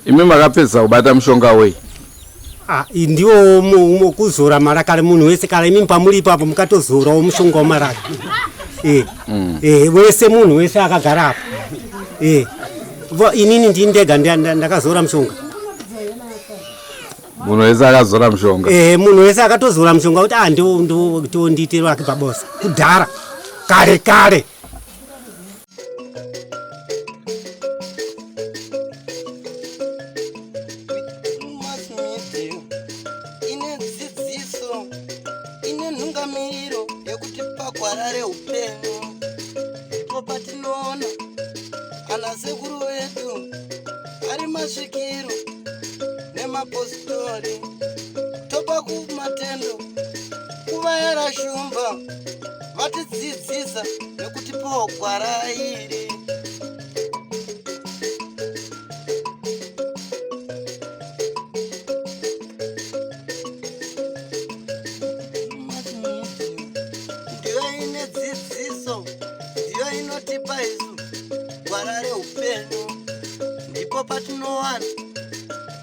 Imi makapedzisa kubata mushonga wei? Ah, ndiwo kuzora maraka munhu wese kana imi pamuri ipapo mukatozorawo mushonga wemaraka. Eh. Mm. Eh, wese munhu wese akagara apo. Eh. Inini ndini ndega ndakazora mushonga. Munhu wese akazora mushonga. Eh, munhu wese akatozora mushonga kuti ah ndo ndo ndiite wake pabosa. Kudhara. Kare kare. Sekuru vedu ari masvikiro nemapositori topa kumatendo kuvayera shumba vatidzidzisa nekutipawo gwara iri. Ndiyo ine dzidziso, ndiyo inotipa isu gwara reupenyu, ndipo patinowana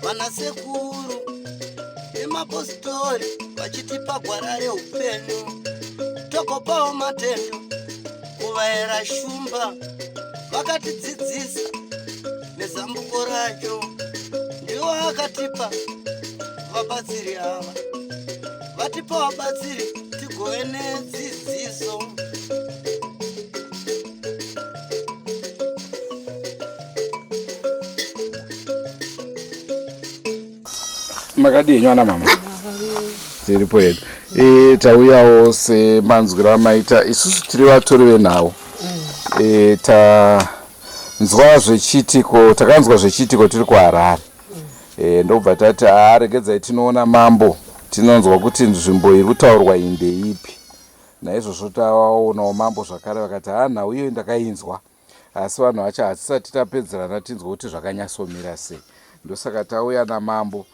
vanasekuru nemapositori vachitipa gwara reupenyu, togopawo matendo kuvaera shumba vakatidzidzisa nezambuko racho, ndiwo akatipa vabatsiri ava, vatipa vabatsiri tigove nedzidziso. Makadii henyu ana mama? Tiripo hedu. E, tauyawo semanzwiro amaita isusu tiri vatori venhau. E, tanzwa zvechiitiko, takanzwa zvechiitiko tiri kuHarare. E, ndobva tati haa regedzai tinoona mambo tinonzwa kuti nzvimbo iri kutaurwa iyi ndeipi. Naizvozvo taonawo mambo zvakare vakati haa nhau iyoyi ndakainzwa asi vanhu vacho hatisati tapedzerana tinzwe kuti zvakanyatsomira sei. Ndosaka tauya namambo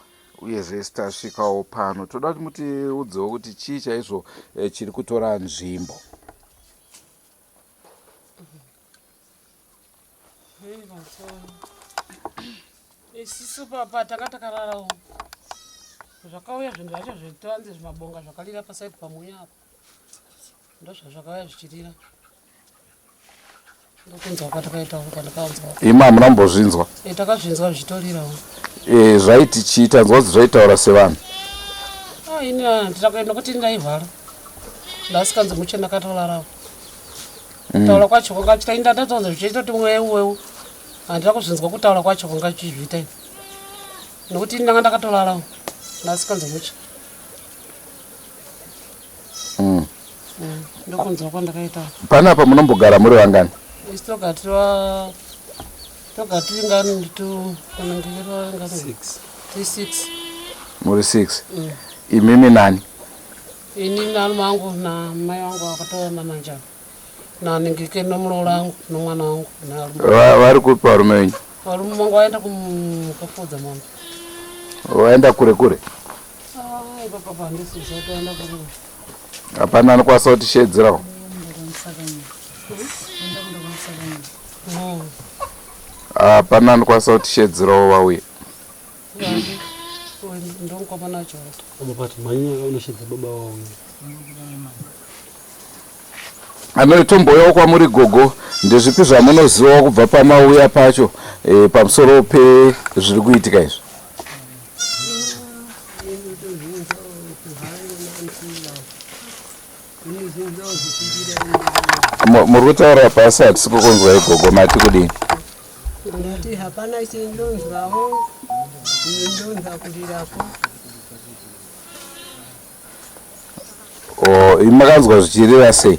uyezve isu tasvikawo pano toda kuti mutiudzewo kuti chii chaizvo eh, chiri kutora nzvimbo. Isisu papa tanga takararawo zvakauya zvinhu zvacho zvetivanzi zvimabonga zvakalira pasaidi pamunya apo ndozvazvakauya zvichirira ndokunzwa kwatakaitawo kwandakaanzwa Imi hamuna kumbozvinzwa? E, takazvinzwa zvichitorirawo. E, zvaiti chii tanzwa kuti zvaitaura sevanhu? Ah, ini handina kuenda nokuti ndaihwara ndasikanzi muche ndakatorarawo kutaura kwacho kwanga chita ini ndatonza zvichiita kuti mweu weu handina kuzvinzwa kutaura kwacho kwanga chizviita ini nokuti ini ndanga ndakatorarawo ndasikanzi muche Ndokunzwa kwandakaita. Panapa munombogara muri vangani? Isu toga tiri toga tiri ngani tu panenge ngani? 6. Tiri 6. Muri 6. Mm. Imimi nani? Ini narume wangu na mai wangu vakatoona manje. Naningike nomuroora wangu nomwana wangu narume. Vari kupi varume venyu? Varume vangu vaenda kumukafudza mombe. Vaenda kure kure? Ah, ipapa handisi kuti vaenda kure. Hapana anokwanisa kutisheedzerawo. Hapana anokwanisa kutisheedzerawo vauye. Anotombouyawo kwamuri gogo, ndezvipi zvamunozivawo kubva pamauya pacho e, pamusoro pezviri kuitika izvi? Muri kutaura pasi hatisi kukunzwai gogo, mati kudini? Ndati hapana chindonzwawo, ndonzwa kurirako. Oh, imi makanzwa zvichirira sei?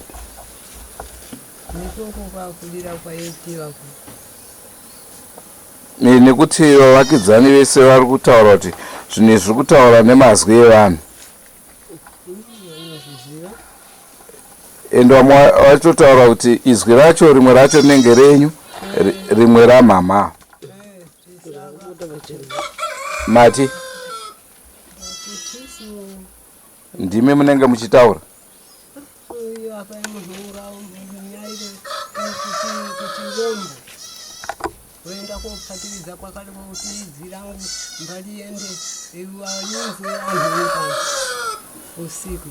Nekoko kwakurira kwaitiwako. Nekuti vavakidzani vese vari kutaura kuti zvinhu izvi zviri kutaura nemazwi evanhu. And vamwe vachitotaura kuti izwi racho rimwe racho rinenge renyu rimwe ramama. Mati ndimi munenge muchitaura? Voenda kopfatiridza kwakare kuti izwi rangu ngariende vanyinzwe vanhu vepano usiku.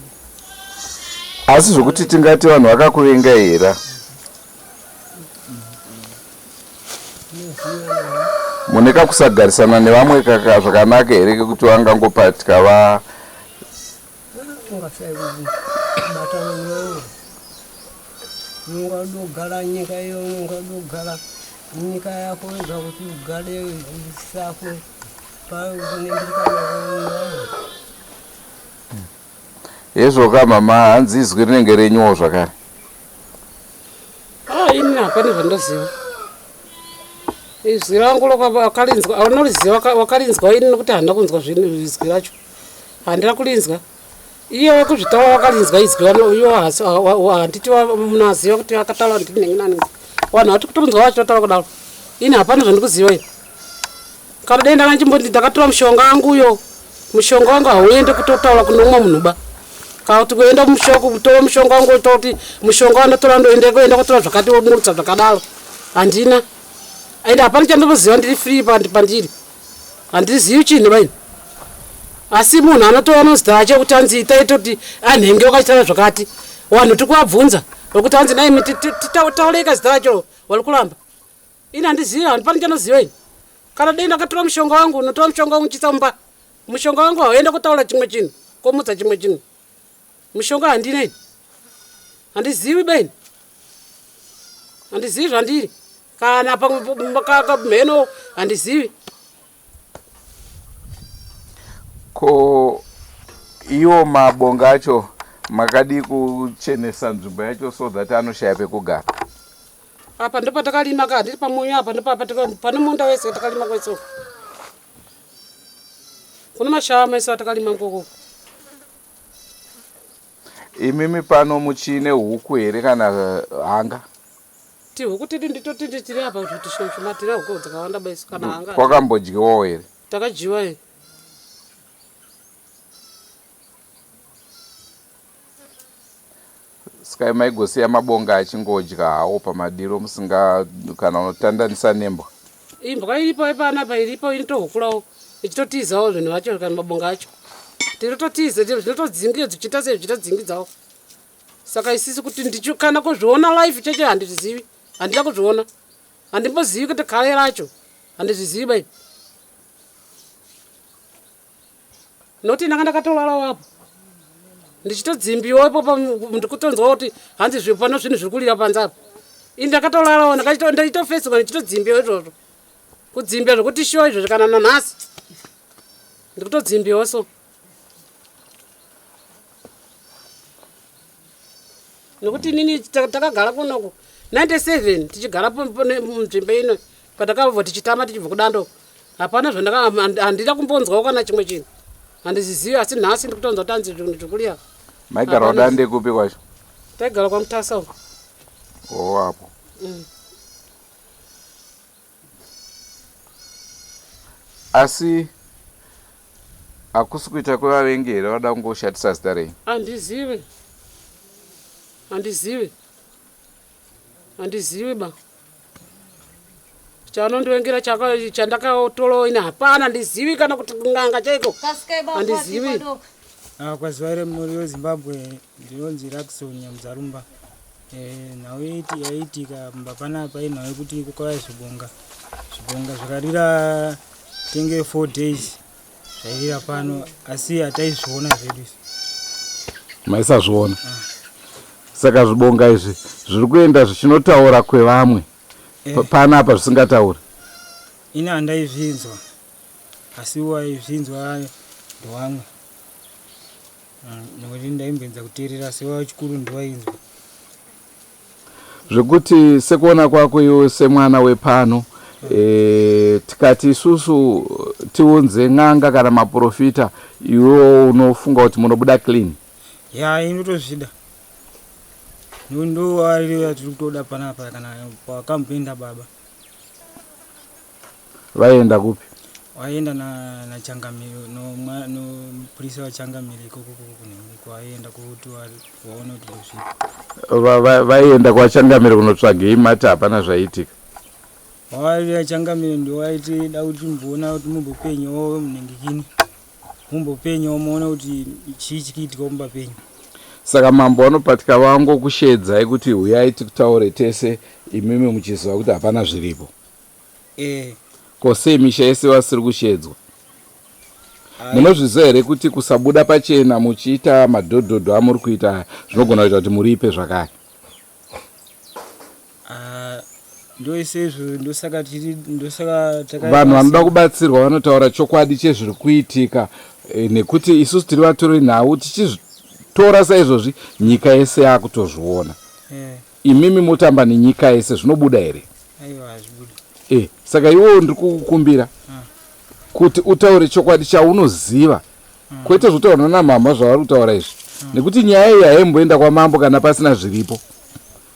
Asi zvokuti tingati vanhu vakakuvenga here? Mune kakusagarisana nevamwe kaka zvakanaka here kekuti vangangopatya va Ungasai kubatana nevamwe. Unonga ugara nyika iyo unonga ugara nyika yako wega kuti ugare sako Hezvoka mama hanzi izwi rinenge renyuwo zvakare. Ah, ini hapana zvandoziva. Izwi rangu wakarinzwa, unoriziva wakarinzwa ini nokuti handina kunzwa zvinhu izwi racho. Handina kurinzwa. Iye wekuzvitaura wakarinzwa izwi iwo handiti munaziva kuti akataura ndinenge nani. Vanhu vati kutorinzwa vachitotaura kudaro. Ini hapana zvandikuziva ini. Kana dai ndanga ndichimboti ndakatora mushonga wangu uyo, mushonga wangu hauende kutotaura kune umwe munhu ba. Kana kuti kuenda mushonga kutora mushonga wangu woita kuti mushonga wandatora ndoenda kuenda kutora zvakati womurutsa zvakadaro. Handina. Ende hapana chandinoziva ndiri free pandiri. Handizivi chinhu ba ini. Asi munhu anotora nozita rache kuti anzi itai toti anhenge wakachitaura zvakati. Vanhu tiri kuvabvunza vokuti hanzi nai titaureka zita racho vari kuramba. Ini handizivi, handipani chanoziva ini. Kana dei ndakatora mushonga wangu, unotora mushonga wangu uchisa mumba. Mushonga wangu hauenda kutaura chimwe chinhu, komutsa chimwe chinhu. Mushonga handina ini. Handizivi ba ini. Handizivi zvandiri. Kana pamwe mheno handizivi. Ko iwo mabonga acho makadii kuchenesa nzvimbo yacho so that anoshaya pekugara? Apa ndopatakalima ka handiri pamunyu apa ndopapa pane munda wese watakalima kwese uko. Kune mashava mese atakalima ikoko. Imimi pano muchiine huku here kana hanga? Tihuku tedu ndito tindi tiri apa kuti shoma tine huku dzakawanda baisu kana hanga. Kwakambodyiwawo here? Takadyiwa here. Sky maigosiya mabonga achingodya hawo pamadiro musinga kana unotandanisa nembwa. Imbwa iripo ipanapa iripo inotohukurawo ichitotizawo zvinhu vacho kana mabonga acho. Tinototiza zvinotodzingira zvichiita sei zvichitodzingidzawo. Saka isisi kuti ndicho kana kuzviona life cheche handizvizivi. Handida kuzviona. Handimbozivi kuti kale racho. Handizvizivi bai. Nokuti ndanga ndakatorarawo apo. Ndichitodzimbiwa ipopo ndikutonzwa kuti hanzi zvi pano zvinhu zviri kurira panze apo. Ini ndakatorarawo ndachitofesuka ndichitodzimbiwa izvozvo. Kudzimbia zvekuti shuwa izvozvo kana nanhasi. Ndikutodzimbiwa so. Nokuti inini takagara kunoku 97 tichigara munzvimbo ino patakabva tichitama tichibva kudando hapana zvandaka handina kumbonzwawo kana chimwe chinhu handizizivi asi nhasi ndikutonzwa kuti hanzi zvinhu zvikuliya. Maigara kudande kupi kwacho? Taigara kwaMutasa uko. Oh apo. Asi hakusi kuita kwevavengi here vada kungoshatisa zita renyu? Handizivi. Handizivi. Handizivi ba. Chanondivengera chandakatolawo ini hapana handizivi kana kuti n'anga chaiko. Handizivi. Ah, kwaziva ere munori weZimbabwe ndinonzi Rakson Nyamuzarumba. Eh, nhau yaiitika mumba panapa inhau yekuti kwakauya zvibonga. Zvibonga zvakarira tenge 4 days zvairira pano asi hataizviona zvedu isu. Maisazviona. Saka zvibonga izvi zviri kuenda zvichinotaura kwevamwe panapa zvisingatauri. Ini handaizvinzwa asi waizvinzwa ndowamwe. Nekuti ndaimboedza kuteerera asi wachikuru ndiwainzwa. Zvekuti sekuona kwako iwe semwana wepano tikati isusu tiunze n'anga kana maprofita iwewo unofunga kuti munobuda clean? Ya inotozvida. Ndo ari tiri kutoda panapa kana pakamboenda baba. Vaienda kupi? Waenda na Changamire no mupurisa waChangamire ikoko kunenge kwaienda kuti waone kuti ndozvipi. Vaienda kwaChangamire kunotsvagei mati hapana zvaiitika? Wavarira changamire ndowaiti da kuti mboona kuti mumbopenyawo munengekini mumbopenyawo muone kuti chii chikiitika mumba penyu. Saka mambo vanopatika vangokushedzai kuti huyai tikutaure tese imimi muchiziva kuti hapana zviripo. Eh. Ko sei misha yese vasiri kushedzwa? Munozviziva here kuti kusabuda pachena muchiita madhodhodho amuri kuita aya zvinogona kuita kuti muripe zvakare? Ah, ndoisezvo ndosaka tiri ndosaka taka Vanhu vanoda kubatsirwa vanotaura chokwadi chezviri kuitika eh, nekuti isusu tiri vatori nhau tichitora saizvozvi nyika yese yakutozviona. Eh. Imimi motamba nenyika yese zvinobuda here? Aiwa hazvibudi. Eh, saka iwewo ndiri kukukumbira kuti utaure chokwadi chaunoziva kwete zvokutaura namhamha zvavari kutaura izvi nekuti nyaya iyi haimboenda kwamambo kana pasina zviripo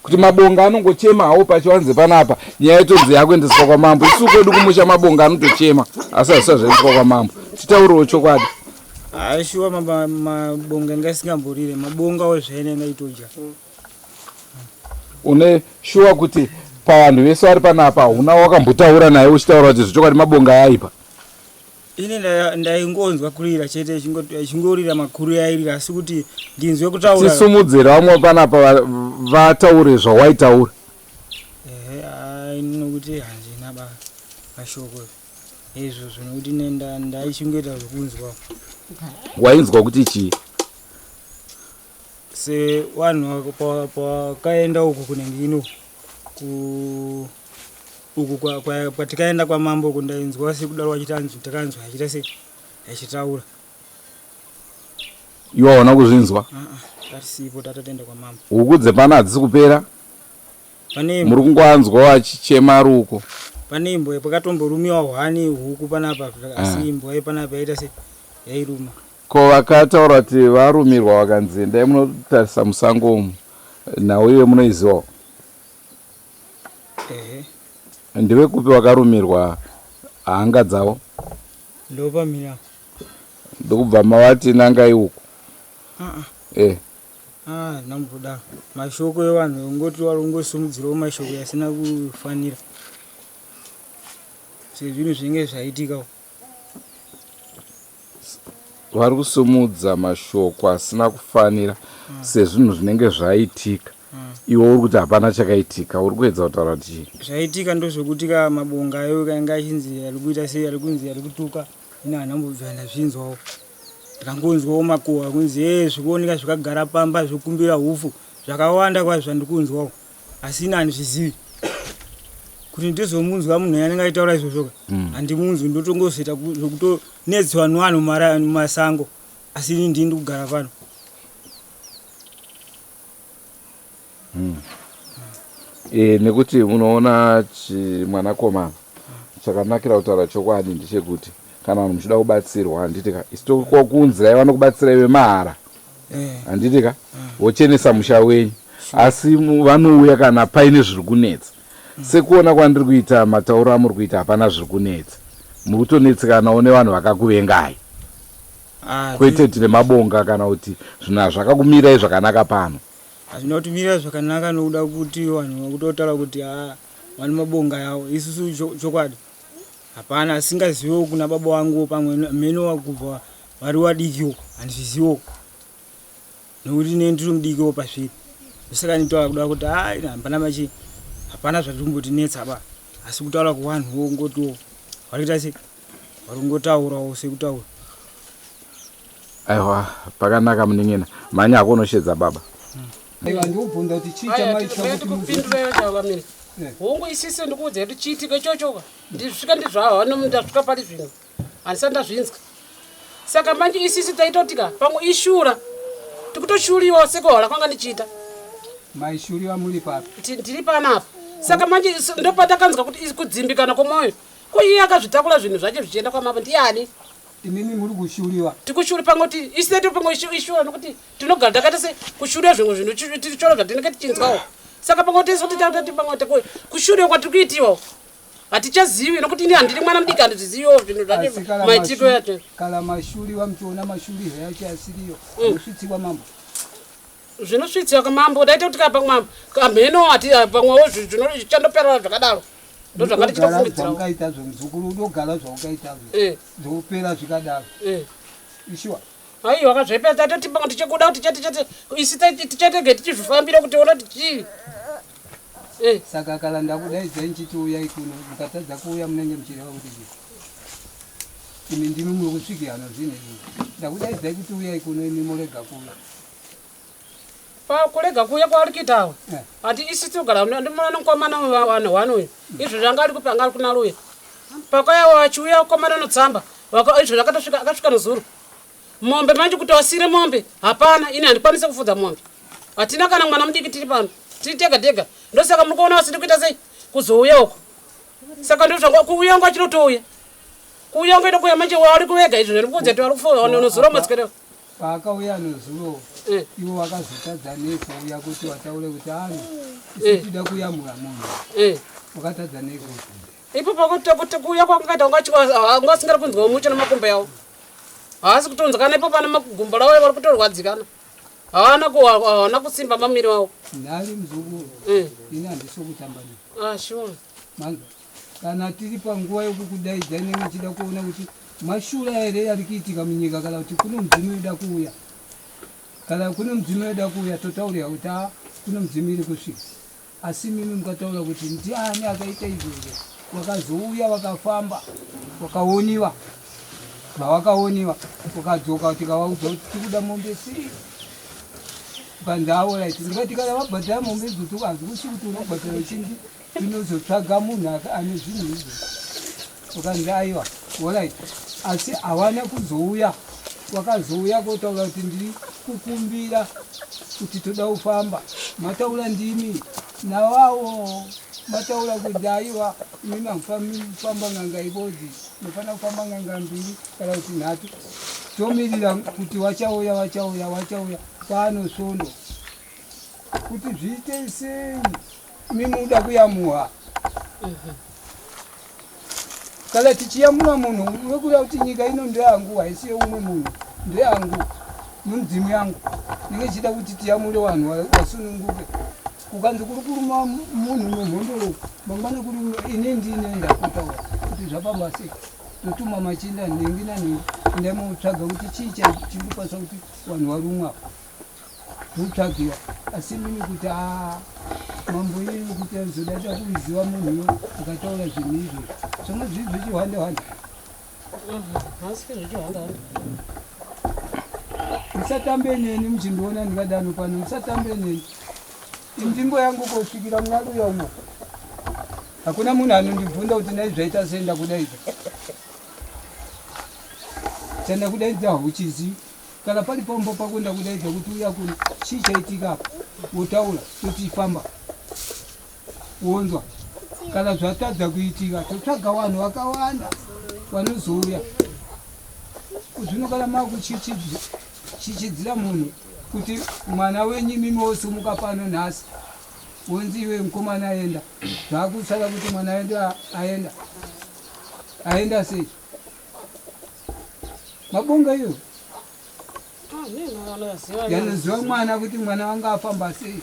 kuti mabonga anongochema hawo pachivanze panapa nyaya itonzi yakuendeswa kwamambo isu kwedu kumusha mabonga anotochema asi hazvisati zvaendeswa kwamambo titaurewo chokwadi Hayi shuwa mabonga anga asingamborire mabonga wo zvaine anga itodya. Une shuwa kuti pavanhu vese vari panapa hauna wakambotaura naye uchitaura kuti zvechokwadi mabonga ayaipa? Ini ndaingonzwa kurira chete ichingorira makuru yairira asi kuti ndinzwe kutaura. Tisumudzire vamwe panapa vataure zvawaitaura. Ehe, ah, nokuti handina ba mashoko izvozvo nokuti ndaichingoita zvekunzwa. Wainzwa kuti chii? Sevanhu pawakaenda uku kunenge ino ku uku kwatikaenda kwamambo uku ndainzwa sekudaro wachitanzwi takanzwa achiita se achitaura. Iwe hauna kuzvinzwa? Ah, ah, tatisipo tatatoenda kwamambo. Huku dzepano hadzisi kupera. Pane Muri kungoanzwawo achichema ari uko. Pane imbwa pakatomborumiwa hwani huku panapa asi imbwa yepanapa yaita se yairuma. Ko vakataura kuti varumirwa vakanzi endai munotarisa musango umu nhau iyoyo munoizivawo? Ehe. Ndevekupi vakarumirwa hanga dzavo? Ndopamira. Ndokubva mavati nangai uku. Ah ah. Eh. Ah, ndambodaro. Mashoko evanhu ungoti wari ungosimudzirawo mashoko asina kufanira. Sezvinhu zvinenge zvaitika. Vari kusumudza mashoko asina kufanira sezvinhu zvinenge zvaitika. Iwe uri kuti hapana chakaitika, uri kuedza kutaura kuti chii? Zvaitika ndozvekuti ka mabonga ayo kainge achinzi ari kuita sei, ari kunzi ari kutuka. Ini handina kumbobvira ndazvinzwawo. Ndakangonzwawo makuhwa kunzi hee zvikuoneka zvakagara pamba zvokumbira hupfu zvakawanda kwazvo zvandikunzwawo. Asi ini handizvizivi. Kuti ndizomunzwa munhu anenge achitaura izvozvo ka handimunzwi ndotongozoita zvekutonetswa nevanhu mumasango asi ini ndini ndikugara pano. E, nekuti unoona mwanakomana chakanakira kutaura chokwadi ndechekuti kana vanhu muchida kubatsirwa handiti ka isu tokuunzirai vanokubatsirai vemahara handiti ka vochenesa musha wenyu asi vanouya kana paine zviri kunetsa sekuona kwandiri kuita matauro amuri kuita hapana zviri kunetsa muri kutonetsekanawo nevanhu vakakuvengai Ah, kwete tine mabonga kana kuti zvinhu hazvakakumirai zvakanaka pano. Hazvina kutimira zvakanaka nokuda kuti vanhu vakutotaura kuti haa vane mabonga yawo isusu chokwadi hapana asingaziviwo kuna baba vangu pamwe mheno kubva vari wadikiwo handizviziviwo nokuti ne ndiri mudikiwo pazviri ndosaka nditaura kuda kuti haa hapana machi hapana zvatiri kumbotinetsa ba asi kutaura kuvanhuwo ngotiwo vari kuita sei vari kungotaurawo sekutaura. Aiwa pakanaka munin'ina mhanya hako unoshedza baba. Aiwa ndikubvunza kuti chii Aya, chamaita kuti muzo tikupindura changamire. Hongu isisi ndikuudza kuti chiitiko ichocho ka ndisvika ndizvawa ndasvika pari zvino handisati ndazvinzwa. Saka manje isisi taitotika pamwe ishura tikutoshuriwa sekuhwara kwanga ndichiita. Maishuriwa muri papi? Ndiri panapa. Saka manje ndopatakanzwa kuti kudzimbikana kwomwoyo. Ko iye akazvitakura zvinhu zvacho zvichienda kwamambo ndiani? Imimi muri kushuriwa. Tikushuri pamwe kuti isu tiri pamwe ishura nokuti tinogara takaita se kushuriwa zvimwe zvinhu tichora zvatinenge tichinzwawo. Saka pamwe tese kuti tati pamwe kushuriwa kwatiri kuitiwa hatichazivi nokuti ini handiri mwana mudiki handizviziviwo zvinhu zvacho Asi kana maitiro yacho. Kana mashuriwa muchiona mashuriro yacho asiriyo munosvitsiwa mambo. Zvinosvitsiwa kwamambo ndaita kuti kapa mwambo kamheno ati pamwewo zvichandoperera zvakadaro. Ndozvanga tichitofungidzirawo. Zvaungaitazvo muzukuru unogara zvaungaitazvo Eh. zvopera zvikadaro. Eh. Ishuwa. Aiwa kazvepera tatoti pamwe tichikuda kuti chete chete isu tichatege tichizvifambira kuti ona kuti chii. Eh. Saka kana ndakudaidzai ndichiti uyai kuno mukatadza kuuya munenge muchireva kuti chii? Imi ndimi muri kusvikirana zvinhu izvi. Ndakudaidzai kuti uyai kuno imi morega kuuya. Pakurega kuuya kwaari kuita awa. Eh. Ati isu tinogara ndimona nomukomana wanhu wani uyu. Izvo zvanga ari kupi anga ari kuna Luya. Pakauya achiuya mukomana notsamba. Izvo zvakatosvika akasvika nozuro. Mombe manje kuti wasire mombe hapana ini handikwanise kufudza mombe. Hatina kana mwana mudiki tiri pano. Tiri tega tega. Ndosaka muri kuona vasiri kuita sei kuzouya uko. Saka ndozvanga kuuya ngo achinotouya. Kuuya ngo inokuya manje wari kuvega izvo zvandikuudza kuti vari kufuza nozuro maswera. Paakauya nozuro Eh. ivo vakazotadza nei kuuya kuti vataure kuti ano Eh. isu tida kuyamura munhu. Eh. Wakatadza nei kuuya? Ipo pakuti kuti kuuya kwakungaita unga asingari kunzwa mucho nemakumbo yawo. Haasi kutonzwa kana ipo pane magumbo rawo vari kutorwadzikana. Haana ku haana kusimba mamiri wawo. Nhari muzukuru. Eh. Ini handisi kutamba newe. Ah sure. Manzwa. Kana tiri panguva yekukudaidza inenge ichida kuona kuti mashura here ari kuitika munyika kana kuti kune mudzimu yoda kuuya. Kana kune mudzimu yoda kuuya totaurira kuti a kune mudzimu iri kusvika. Asi mimi mukataura kuti ndiani akaita izvozvo wakazouya wakafamba wakaoniwa zvawakaoniwa ukadzoka tikavaudza kuti tikuda mombe sei ukanzi aorit ndikati kana vabhadhara mombe idzodzo hazvikusi kuti unobhadhara uchinzi tinozotsvaga munhu ane zvinhu izvozvo ukanzi aiwa orit asi hawana kuzouya wakazouya kotaura kuti ndiri kukumbira kuti toda kufamba mataura ndimi nawawo mataura kuti aiwa imi hamufamiri kufamba n'anga ibodzi munofanira kufamba n'anga mbiri kana kuti nhatu tomirira kuti wachauya wachauya wachauya pano svondo kuti zviite sei imi muda kuyamuha Kana tichiyamura munhu wekuda kuti nyika ino ndeyangu haisi yeumwe munhu ndeyangu mumidzimu yangu ndinge chichida kuti tiyamure vanhu vasununguke kukanzi kuri kuruma munhu nemhondoro mangwana kuri ini ndine ndakutaura kuti zvafamba sei totuma machinda nhingi nanhingi ndaimotsvaga kuti chii chiri kupasa kuti vanhu varumwa apa Kutsvagira asi mini kuti aa mambo iye kuti azoda kuziva munhu yo akataura zvinhu izvo zvanga zviri zvechihwande hwande musatambe neni muchindiona ndikadano pano musatambe neni inzvimbo yangu kosvikira muna luya umo hakuna munhu anondibvunza kuti nai zvaita sei ndakudaidza chandakudaidza hauchizivi Kana pari pamba pako ndakudaidza kuti uya kuno, chii chaitika apa? Wotaura kuti famba, wonzwa. Kana zvatadza kuitika totsvaga vanhu vakawanda vanozouya. Zvino kana makuchichidzira munhu kuti mwana wenyu imimi wosimuka pano nhasi, wonzi iwe mukomana aenda, zvakusara kuti mwana aenda aenda aenda sei? Mabonga iyo yanoziva mwana kuti mwana wanga afamba sei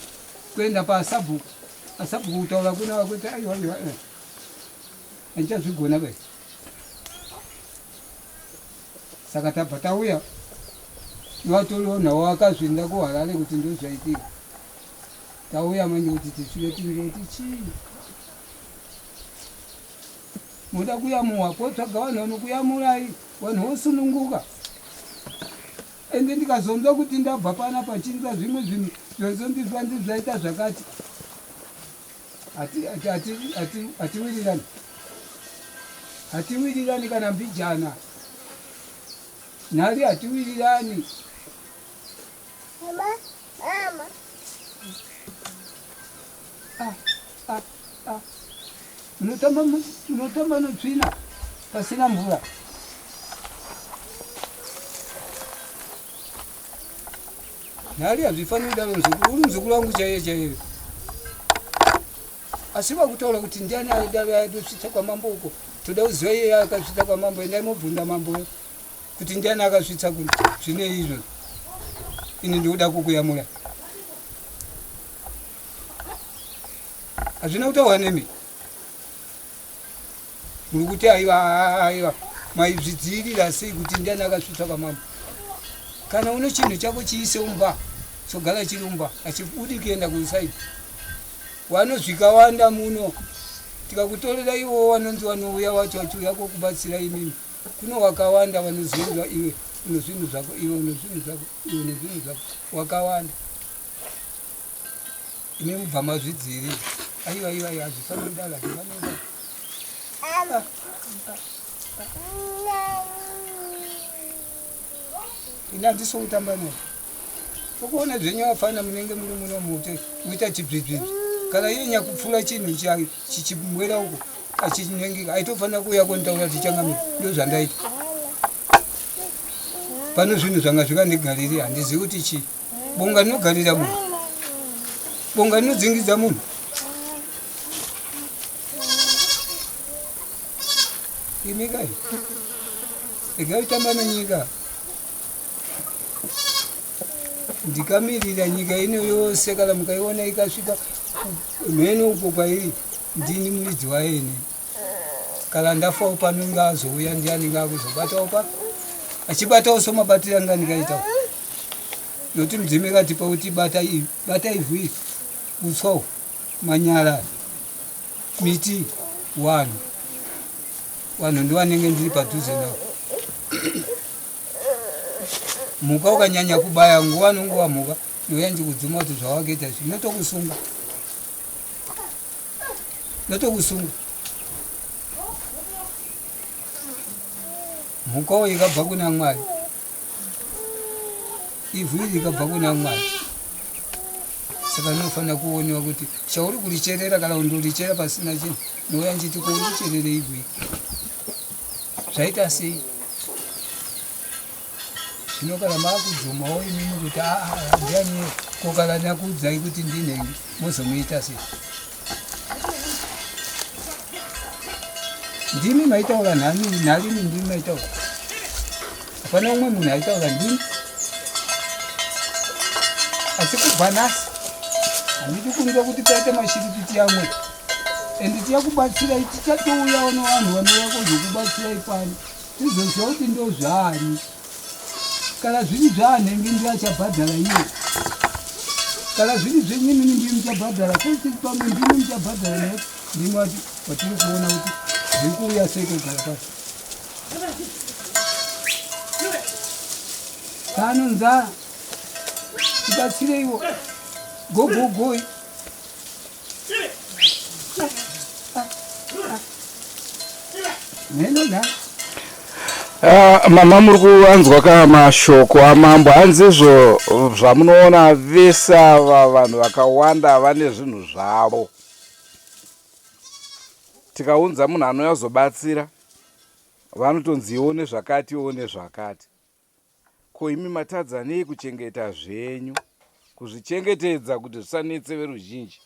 kuenda pasabhuku asabhuku kutaura kuna vakuti aiwa aiwa eh. andichazvigona bai saka tabva tauya vatoriwo nawo akazvinda kuharare kuti ndozvaitika tauya manje kuti tisvike tinge kuti chii Moda kuyamuwa kotsvaga vanhu vanokuyamurai vanhu vosununguka ende ndikazonzwa kuti ndabva pana pachinzwa zvimwe zvinhu zvozondizwa ndizvaita zvakati hatiwirirani hatiwirirani kana mbijana nhari hatiwirirani Mama, mama. Ah, ah, ah. Unotamba unotamba notsvina pasina mvura. Nhari hazvifaniri kudaro muzukuru, uri muzukuru wangu chaiye chaiye. Asi vakutaura kuti ndiani aidosvitsa kwamambo uko, toda kuziva iye akasvitsa kwamambo, endai mobvunda mambo kuti ndiani akasvitsa kuno zvine izvo ini ndikuda kukuyamura hazvina kutaurwa nemi. Muri kuti aiwa aiwa maizvidziirira sei kuti ndiani akasvitsa kwamambo? Kana une chinhu chako chiise umba chogara chiri umba hachibudi kuenda kusaidi. Wanozvikawanda muno tikakutorera iwowo wanonzi wanouya wacho wachiuya kokubatsira imimi kuno wakawanda wanozoendwa iwe une zvinhu zvako iwe une zvinhu zvako iwe une zvinhu zvako wakawanda imi mubva mazvidziirira aiwa aiwa aiwa hazvifaniri kudaro hazvifaniri kudaro ah. Ini handisi kutamba naye. Tokuona zvenyu vafana munenge muri muno mute muita chibvibvibvi. Kana iye nyakupfura chinhu chichimwera uko achinyengeka aitofanira kuuya konitaura kuti changamire ndozvandaita. Pano zvinhu zvanga zvikandigariri handizivi kuti chii. Bonga rinogarira munhu. Bonga rinodzingidza munhu. Imi kai. Regai kutamba nenyika. Ndikamirira nyika ino yose kana mukaiona ikasvika mheno uko kwairi ndini muridzi wayo ini. Kana ndafawo pano inga azouya ndiani inga akuzobatawo pa achibatawo somabatiro anga ndikaitawo. Nokuti mudzimu ikatipa kuti bata bata ivhu iri uswa uhu manyara miti wanhu wanhu ndiwanenge ndiri padhuze navo mhuka ukanyanya kubaya nguva nonguva mhuka ndouya ndikudzuma kuti zvawakaita izvi notokusunga notokusunga mhukawo ikabva kuna mwari ivhu iri rikabva kuna mwari saka rinofanira kuonewa kuti chauri kuricherera kana kundorichera pasina chinhu nouya ndichiti ko uricherere ivhu iri zvaita sei zvino kana makudzomawo imimi kuti aa ah, ah, ndiani ko kana ndakuudzai kuti ndinhengi mozomuita sei ndimi maitaura nani narini ndimi maitaura hapana umwe munhu aitaura ndimi asi kubva nhasi handidi kunzwa kuti paite mashiripiti amwe and tichakubatsirai tichatouyawo nevanhu vanouya kuzokubatsirai pano tizoziva kuti ndozvaani Kana zviri zvaanenge ndiye achabhadhara iye. Kana zviri zvenyu imimi ndimi muchabhadhara kwese pamwe ndimi muchabhadhara nekuti ndimi wacho watiri kuona kuti zviri kuuya sei kugara pasi. Pano nzara tibatsireiwo gogogoi. Ah, mama muri kuvanzwa ka mashoko amambo hanzi izvo zvamunoona vese ava vanhu vakawanda vane zvinhu zvavo tikaunza munhu anouya kuzobatsira vanotonzi iwo nezvakati iwo nezvakati Ko imi matadza nei kuchengeta zvenyu, kuzvichengetedza kuti zvisanetse veruzhinji?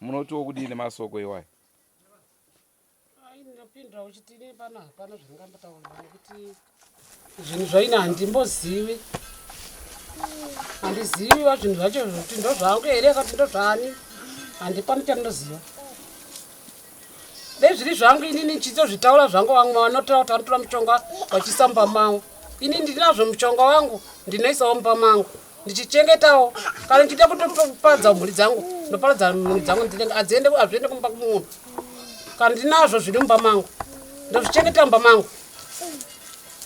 Munotiwo kudii nemasoko iwayo? Ndinopindura uchiti ini pano hapana zvandingambotaura nekuti zvinhu zvaini handimbozivi handizivi va zvinhu zvacho kuti ndozvangu here akati ndozvani handipani chandinoziva Dai zviri zvangu inini ndichitozvitaura zvangu vamwe vanotora kuti vanotora mushonga vachiisa mumba mangu. Ini ndinazvo mushonga wangu ndinoisawo mumba mangu ndichichengetawo kana ndichida kutoparadza mhuri dzangu ndoparadza mhuri dzangu ndinenge adziende hazviende kumba kumunhu kana ndinazvo zviri mumba mangu ndozvichengetera mumba mangu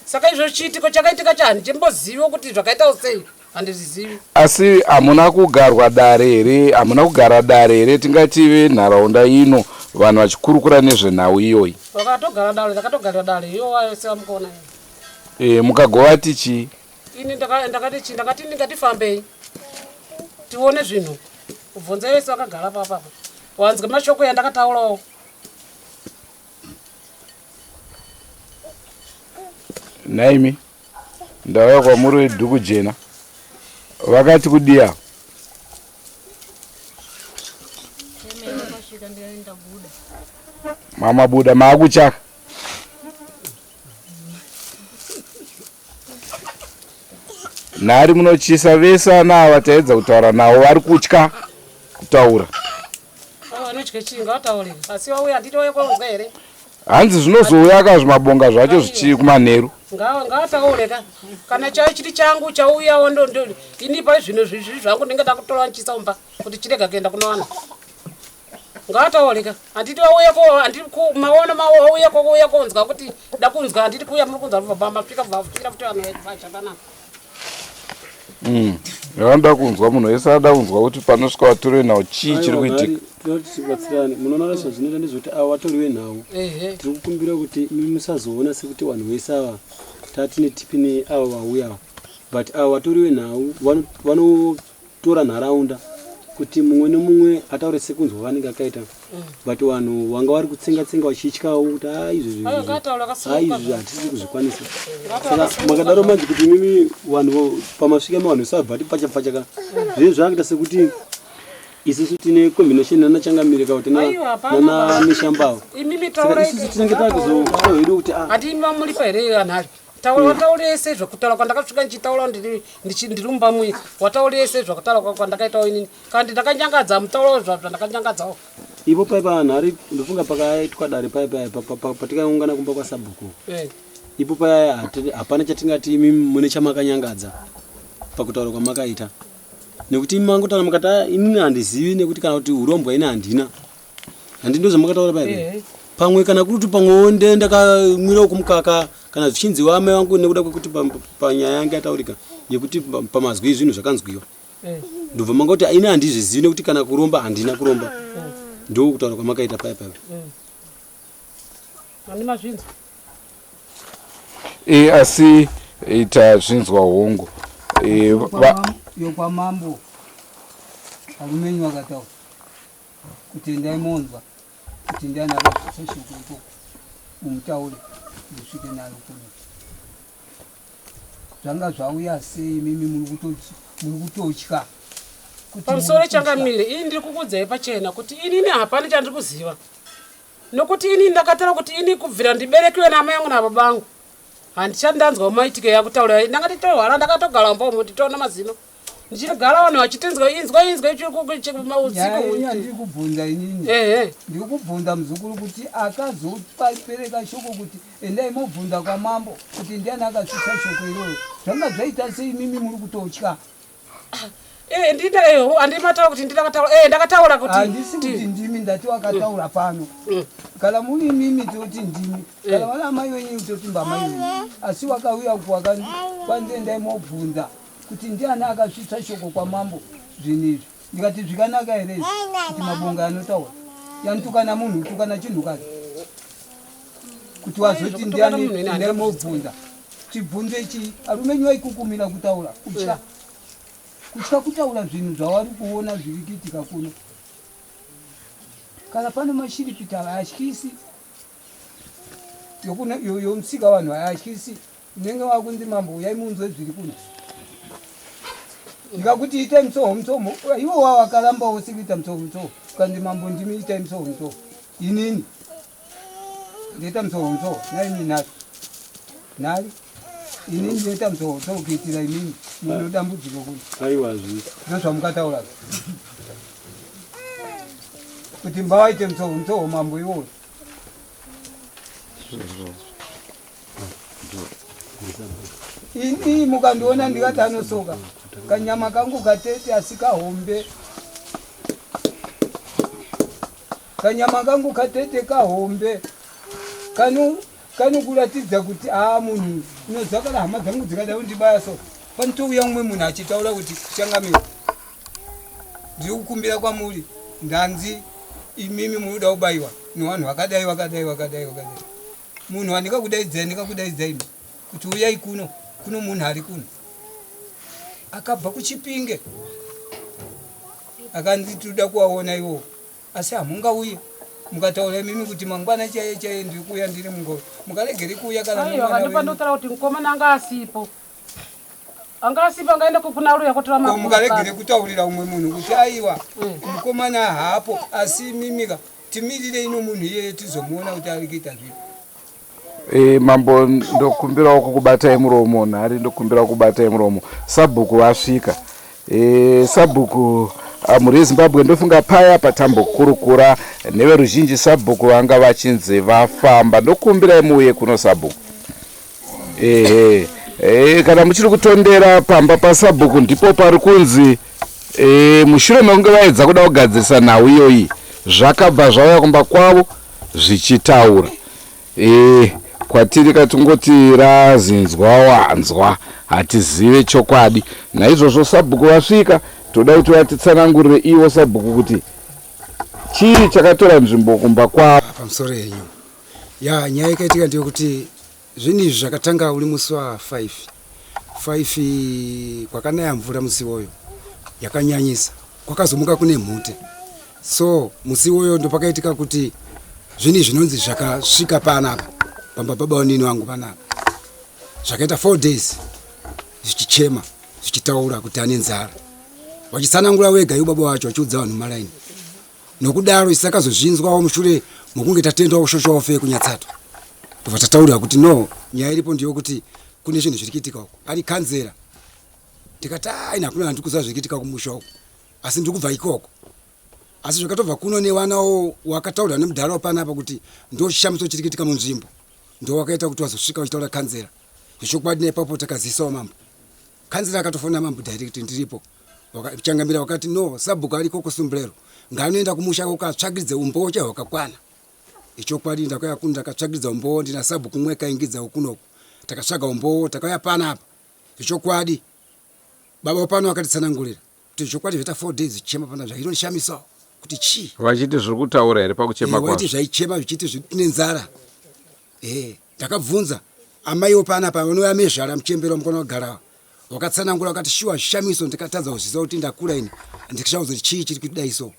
saka izvo chiitiko chakaitika cha handichimboziviwo kuti zvakaitawo sei handizvizivi Asi hamuna kugarwa dare here? Hamuna kugara dare here? Tingati venharaunda ino vanhu vachikurukura nezvenhau iyoyi. Vakatogara dare, takatogara dare iyo vese vamukuona iyo. E, mukagovati chii? Ini ndakati chii? Ndakati ngatifambei tione zvinhu. Kubvunza vese vakagara papapo. Wanzwe mashoko yandakataurawo. Nhaimi ndauya kwamuri wedhuku jena vakati kudii ava? Mamabuda maakuchaka nhari munotyisa vese ana ava taedza kutaura navo vari kutya kutaura vanotya chii ngavataure asi vauya handiti vauya kwaunzwa here Hanzi zvinozouya ka zvimabonga zvacho zvichiri kumanheru. Ngavataure ka kana chaiyo chiri changu chauyawo ndo ndo ini pari zvino zvizvi zvangu ndinge ndakutora ndichiisa mumba kuti chirega kuenda kunowana. Ngavataure ka handiti vauya ko handiti ku maona mauya ko kuuya konzwa kuti ndakunzwa handiti kuuya muri kunzwa baba mapika bva futi vanhu vachapanapa. Vanoda kunzwa munhu wese anoda kunzwa kuti panosvika vatori venhau chii chiri kuitika. Tinoda kuti tibatsirane. Munoona zvazvinoita ndezvekuti ava vatori venhau tiri kukumbira kuti imi musazoona sekuti vanhu vese ava tatine tipi neava vauya ava but ava vatori venhau vanotora nharaunda kuti mumwe nemumwe ataure sekunzwa kwaanenge akaita but vanhu vanga vari kutsenga tsenga vachityawo kuti haa izvi haa izvi hatisi kuzvikwanisa saka makadaro manje kuti imimi vanhu pamasvika imi vanhu vese vabva pfacha pfacha ka zvinhu zvakuita sekuti isusu tine combination nana changamire ka kuti nana neshambavo saka isusu tinenge takuzoa hedu kuti ah. Hati imi vamuripa here anhari taura wataurei sei zvekutaura kwandakasvika ndichitaura ndiri mumba muyi wataurei sei zvekutaura kwandakaitawo inini kandi ndakanyangadza mutaurawo zvandakanyangadzawo ipo pai panhari ndofunga pakaitwa dare pai pai patikaungana kumba kwasabhuku eh. ipo paya hapana chatingati imi mune chamakanyangadza pakutaura kwamakaita nekuti imi mangotaura mukati ah, inini handizivi nekuti kana kuti urombwa ini handina handi ndozvamakataura paya eh. pamwe kana kuri kuti pamwewo nde ndakamwirawo kumukaka kana zvichinzi wamai vangu nekuda kwekuti panyaya yange yataurika yekuti pamazwi zvinhu zvakanzwiwa eh. ndobva manga kuti ini handizvizivi nekuti kana kuromba handina kuromba eh. ndokutaura kwamakaita paya paya e, asi tazvinzwa hongu e, yokwamambo arumenyu akataura kuti endai monzwa kuti ndiani akasvitsa shoko ikoko mumutaure ndisvike naro kuno zvanga zvauya sei imimi muri kutotya pamusoro changamire ini ndiri kukudzai pachena kuti inini hapana chandiri kuziva nokuti ini ndakataura kuti ini kubvira ndiberekiwe naamai angu nababa angu handichati ndanzwa maitike yakutaura ndanga nditorwara ndakatogara mumba umo nditoona mazino ndichigara vanhu vachitinzwa inzwa inzwa usiku ndiri kubvunza inini ehe ndiri kubvunza muzukuru kuti akazopereka shoko kuti endai mobvunza kwamambo kuti ndiani akasvitsa shoko iroro zvanga zvaita sei imimi muri kutotya Eh, ndina eh, handimataura kuti ndakataura eh, ndakataura kuti handisi kuti ndimi ndati wakataura pano mm. kana muri imimi toti ndimi mm. kana vana amai venyu toti mbamai venyu asi wakauya kwanzi endai mobvunza kuti ndiani akasvitsa shoko kwamambo zvinhu izvi ndikati zvikanaka here izvi kuti mabonga anotaura yanitukana munhu utukana chinhukadzi kuti wazoti ndiani endai mobvunza chibvunzo ichi arume enyu aikukumira kutaura kutya kutya kutaura zvinhu zvavari kuona zviri kuitika kuno kana pane mashiripiti haatyisi yomusika vanhu haatyisi unenge wakunzi mambo uyai munzwe zviri kuno ndikakuti itai mutsoho mutsoho iwo wawakaramba wose kuita mutsoho mutsoho ukanzi mambo ndimi itai mutsoho mutsoho inini ndoita mutsoho mutsoho naimi nhasi nhari inini ndoita mutsoho mutsoho kuitira inini muno dambudziko kuno aiwazvi ndozvamukataura kuti mbawaite mutsoho mutsoho mambo iwoyo Ini mukandiona ndikati anosoka kanyama kangu katete asi kahombe kanyama kangu katete kahombe kano kanokuratidza kuti aa munhu unoziva kana hama dzangu dzikada kundibaya so panotouya mumwe munhu achitaura kuti changamire ndiri kukumbira kwamuri ndanzi imimi munoda kubayiwa nevanhu vakadai vakadai vakadai vakadai munhu wandikakudaidzai ndikakudaidzai imi kuti uyai kuno kuno munhu ari kuno akabva kuchipinge akanzi tinoda kuwaona iwowo asi hamungauye mukataura imimi kuti mangwana chaiye chaiye ndiri kuuya ndiri mungoro mukaregere kuuya kana nemwana kuti mukomana anga asipo anga asipo angaenda kuna ruya kotora mafuta mukaregere kutaurira umwe munhu kuti aiwa mm. mukomana haapo asi imimika timirire ino munhu iyeye tizomuona kuti ari kuita zvipi E, mambo ndokumbirawo kukubatai muromo nhari ndokumbirawo kubatai muromo sabhuku vasvika e, sabhuku Ah, mhuri yeZimbabwe, ndofunga paya patambokurukura neveruzhinji, sabhuku vanga vachinzi vafamba. Ndokumbirai muuye kuno sabhuku. Ehe, kana muchiri kutondera pamba pasabhuku, ndipo pari kunzi mushure mekunge vaedza kuda kugadzirisa nhau iyoyi, zvakabva zvauya kumba kwavo zvichitaura. Kwatiri katingoti razinzwa wanzwa, hatizive chokwadi. Naizvozvo sabhuku vasvika, toda kuti vatitsanangurire ivo sabhuku kuti chii chakatora nzvimbo kumba kwavo. Pamusoro yenyu. Ya, nyaya yakaitika ndeyekuti zvinhu izvi zvakatanga uri musi wa5 5, kwakanaya mvura musi iwoyo yakanyanyisa, kwakazomuka kune mhute. So musi iwoyo ndopakaitika kuti zvinhu izvi zvinonzi zvakasvika panapa pamba baba wanini wangu panapa, zvakaita 4 days zvichichema, zvichitaura kuti ane nzara, vachitsanangura wega iwo baba wacho vachiudza vanhu malaini. Nokudaro isu takazozvinzwawo mushure mokunge tatendawo kushoshawo fe kunyatsato, tobva tataurira kuti no, nyaya iripo ndiyokuti kune zvinhu zviri kuitika uko. Ari kanzera, ndikati aina hakuna handiri kuziva zviri kuitika kumusha uko, asi ndiri kubva ikoko. Asi zvakatobva kuno nevanawo wakataurwa nemudhara wapanapa kuti ndo chishamiso chiri kuitika munzvimbo, ndo wakaita kuti wazosvika uchitaura kanzera zvechokwadi. Naipapo takazivisawo mambo. Kanzera akatofonera mambo direct, ndiripo. Changamira wakati no, sabhuku ariko kuSumbrero, ngaanoenda kumusha ukatsvagiridze umbowo chaiwo hwakakwana. Ichokwadi, ndakauya kuno ndakatsvagiridza umbowo, ndina sabhuku mumwe kaingidza kunoku, takatsvaga umbowo, takauya panapa. Zvechokwadi baba pano akatitsanangurira kuti zvokwadi zvaita 4 days zvichema pana, zvainondishamisawo kuti chii. Vachiti zviri kutaura here pakuchema? Waiti kwazvo zvaichema zvichiti tine nzara. Ndakabvunza amaiwo panapa vanouya mezvara muchembero mukona kugara, wakatsanangura wakati shuwa zvishamiso. Ndikatadza kuzviziva kuti ndakura ini, ndikashaudza kuti chii chiri kudai. So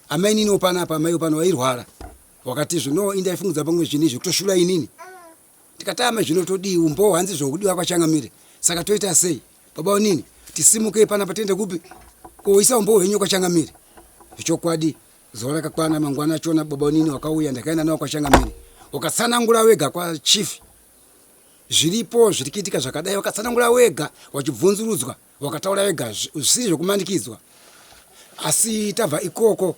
amai niniwo panapa, amaiwo pano vairwara, wakati zvino indaifungudza pamwe zvinhu izvi kutoshura inini. Ndikati ama zvino todii, umbowo hanzi zvokudiwa kwachangamire, saka toita sei baba wanini? Tisimukei panapa tiende kupi koisa umbowo hwenyu kwachangamire. Zvechokwadi zuva rakakwana, mangwana achona baba wanini wakauya, ndakaenda nawo kwachangamire, wakatsanangura wega kwachief zviripo zviri kuitika zvakadai, wakatsanangura wega wachibvunzurudzwa, wakataura wega zvisiri zvekumanikidzwa. Asi tabva ikoko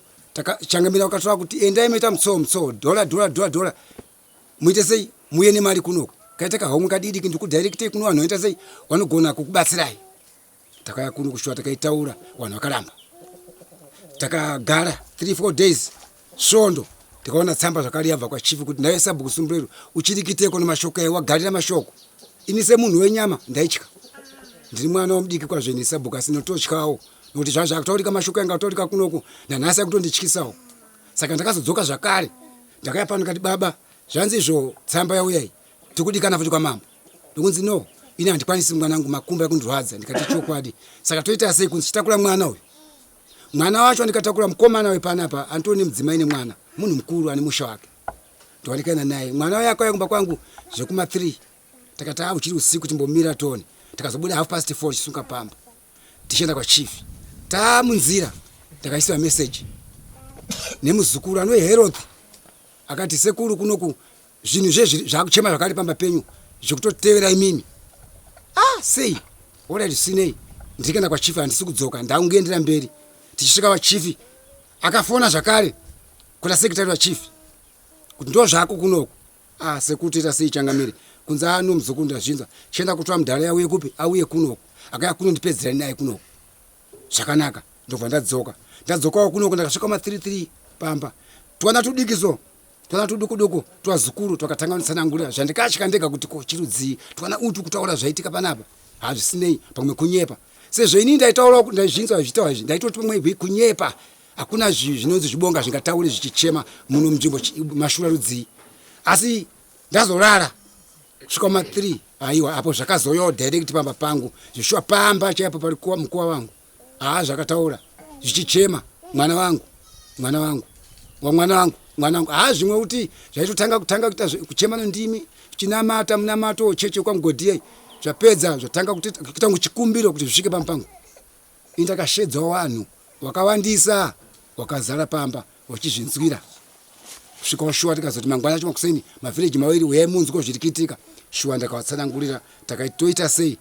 changamira wakatora kuti endai moita mutsoo mutsoo, dhola dhola dhola dhola, muite sei, muye nemari kunoko, kaita kahomwe kadidiki, ndikudirectei kuno vanhu vanoita sei, vanogona kukubatsirai. Takauya kuno kushuwa, takaitaura, vanhu vakaramba. Takagara 3 4 days, svondo, tikaona tsamba zvakare yabva kwachief kuti ndaive sabhuku Sumburero uchirikiteko nemashoko ayo wagarira mashoko. Ini semunhu wenyama ndaitya, ndiri mwana wamudiki kwazvo ini sabhuku, asi ndinototyawo nokuti zvazvo zvakutaurika, mashoko anga ataurika kunoku nanhasi akutondityisawo. Saka ndakazodzoka zvakare, ndakauya pano ndikati baba, zvanzi izvo tsamba yauyai, tikudikana futi kwamambo. Ndokunzi no, ini handikwanisi, mwanangu makumbo akundirwadza. Ndikati chokwadi, saka toita sei? Kunzi chitakura mwana uyu. Mwana wacho andikatakura mukomana wepanapa anditori nemudzimai nemwana, munhu mukuru ane musha wake, ndowandikaenda naye. Mwana waye akauya kumba kwangu zvekuma 3, takati a uchiri usiku, timbomira tone. Takazobuda 4:30 chisunga pamba tichienda kwachief. Taamunzira ndakaisiwa meseji nemuzukuru anove Heroth, akati sekuru, kunoku zvinhu zvezvi zvakuchema zvakari pamba penyu zvekutotevera imimi. Ah, sei? Alright, zvisinei, ndiri kuenda kwachief, handisi kudzoka, ndakungoendera mberi. Tichisvika vachief akafona zvakare kuna secretary wachief kuti ndo zvako kunoku. Ah, sekuru, toita sei changamire? Kunzi ano muzukuru, ndazvinzwa, chienda kutora mudhara yauye kupi, auye kunoku. Akauya kuno, ndipedzerani naye kunoku zvakanaka. Ndobva ndadzoka, ndadzokawo kunoku, ndakasvika ma 33 pamba, twana tudiki so, twana tuduku duku twazukuru twakatanga kunditsanangurira zvandikatya ndega kuti ko chirudzii twana utu kutaura zvaitika panapa. Hazvisinei, pamwe kunyepa, sezvo inini ndaitaura ndaizvinzwa zvichitaura izvi, ndaitoti pamwe kunyepa, hakuna zvinonzi zvibonga zvingataure zvichichema muno munzvimbo, mashura rudzii. Asi ndazorara kusvika ma 3, aiwa, apo zvakazoyawo direct pamba pangu zvishuwa, pamba chaipo pari mukuwa wangu. Haa, zvakataura zvichichema, mwana wangu, mwana wangu, wamwana wangu, mwana wangu. Haa, zvimwe kuti zvaitotanga kutanga kuita kuchema nendimi, chinamata munamato cheche kwamugodhiyei, zvapedza zvatanga kuita chikumbiro kuti zvisvike pamba pangu. Ini ndakashedzawo vanhu wakawandisa, wakazara pamba wachizvinzwira kusvikawo shuwa. Tikazoti mangwana acho makuseni, mavhireji maviri, uyai munzwe zviri kuitika. Shuwa ndakavatsanangurira, takaitoita sei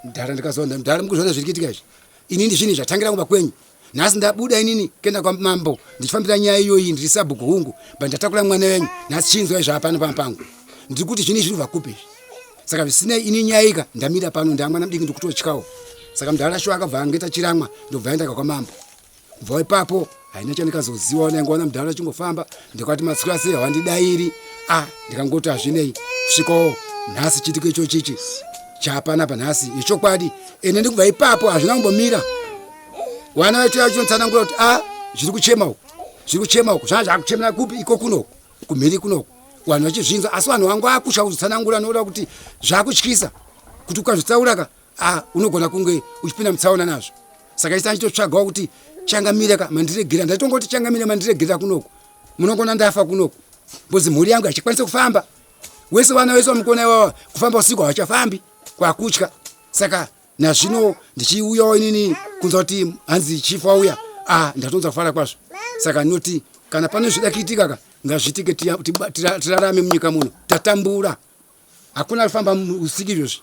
mudhara, ndikazoona mudhara, mukuzviona zviri kuitika izvi, inini zvinhu zvatangira kumba kwenyu. Nhasi ndabuda inini kuenda kwamambo ndichifambira nyaya iyoyi ndiri sabhuku hungu but ndatakura mwana wenyu nhasi chinzwai zvaapano pano pangu. Ndiri kuti zvinhu izvi zviri kubva kupi izvi? Saka zvisinei ini nyaya ika ndamira pano ndamwana mudiki ndikutotyawo. Saka mudhara shuwa akabva angeta chiramwa ndobva aenda kwamambo. Kubva ipapo haina chandikazoziwa ndaingoona mudhara achingofamba ndikati matswira sei hawandidairi ah ndikangoti hazvinei kusvikawo nhasi chiitiko icho chichi chapanapa nhasi yechokwadi ende ndikubva ipapo hazvina kumbomira wana vacho vachitotsanangura kuti a ah, zviri kuchema uku zviri kuchema uku zvanga zvakuchemera kupi iko kunoku kumhiri kunoku vanhu vachizvinzwa asi vanhu vangu akusha kuzotsanangura nokuda kuti zvakutyisa kuti ukazvitsauraka ah, unogona kunge uchipinda mutsaona nazvo saka isi achitotsvagawo kuti changamire ka mandiregerera ndaitongoti changamire mandiregerera kunoku munongona ndafa kunoku bcoz mhuri yangu haichakwanise kufamba wese vana wese vamukona iwawa kufamba usiku havachafambi kwakutya saka nazvino ndichiuyawo inini kunzwa kuti hanzi chief wauya ah ndatonzwa kufara kwazvo saka ndinoti kana pane zvida kuitika ka ngazviitike tirarame munyika muno tatambura hakuna kufamba usiku izvozvi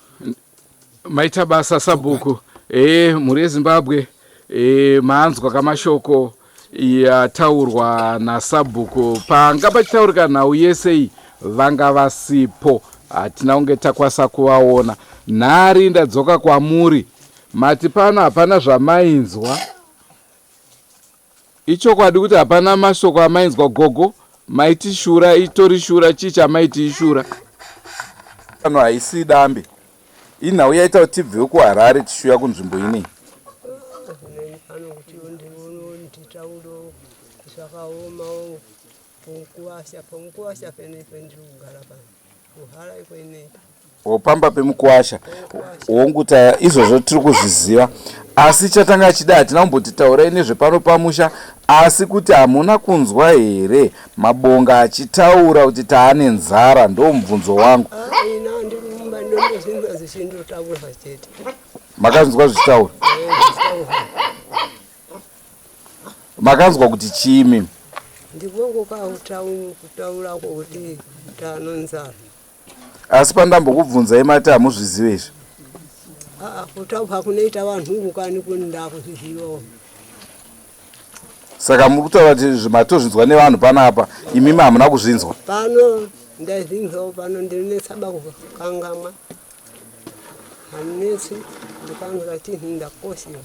maita basa sabhuku e mhuri yezimbabwe e, manzwa kamashoko yataurwa nasabhuku panga pachitaurika nhau yese iyi vanga vasipo hatina kunge takwasa kuvaona nhari ndadzoka kwamuri mati pano hapana zvamainzwa Ichokwadi kuti hapana mashoko amainzwa gogo maiti shura itori shura chii chamaiti ishura. Pano haisi dambe inhau yaita kuti tibve kuHarare tichiuya kunzvimbo inei. Pano kuti nditaure zvakaomawo pomukuwasha pomukuwasha penepe ndiri kugara pano kuHarare kwenepe Pamba pemukuwasha hongu ta izvozvo tiri kuzviziva asi chatanga chida hatina kumboti taurai nezvepano pamusha asi kuti hamuna kunzwa here mabonga achitaura kuti taane nzara ndo mubvunzo wangu makanzwa zvichitaura makanzwa kuti chii mimi ndikoko kutaura kuti tano nzara Asi pandambokubvunzai mati hamuzvizive izvi. Aa kutaura kunoita vanhu uku kani kuni ndakuzvizivawo. Saka muri kutaura kuti matozvinzwa nevanhu panapa imimi hamuna kuzvinzwa? Pano ndaizvinzwawo pano ndinetsaba kukangamwa. Hamunetsi ndikanzwa chinhu ndakoshiwa.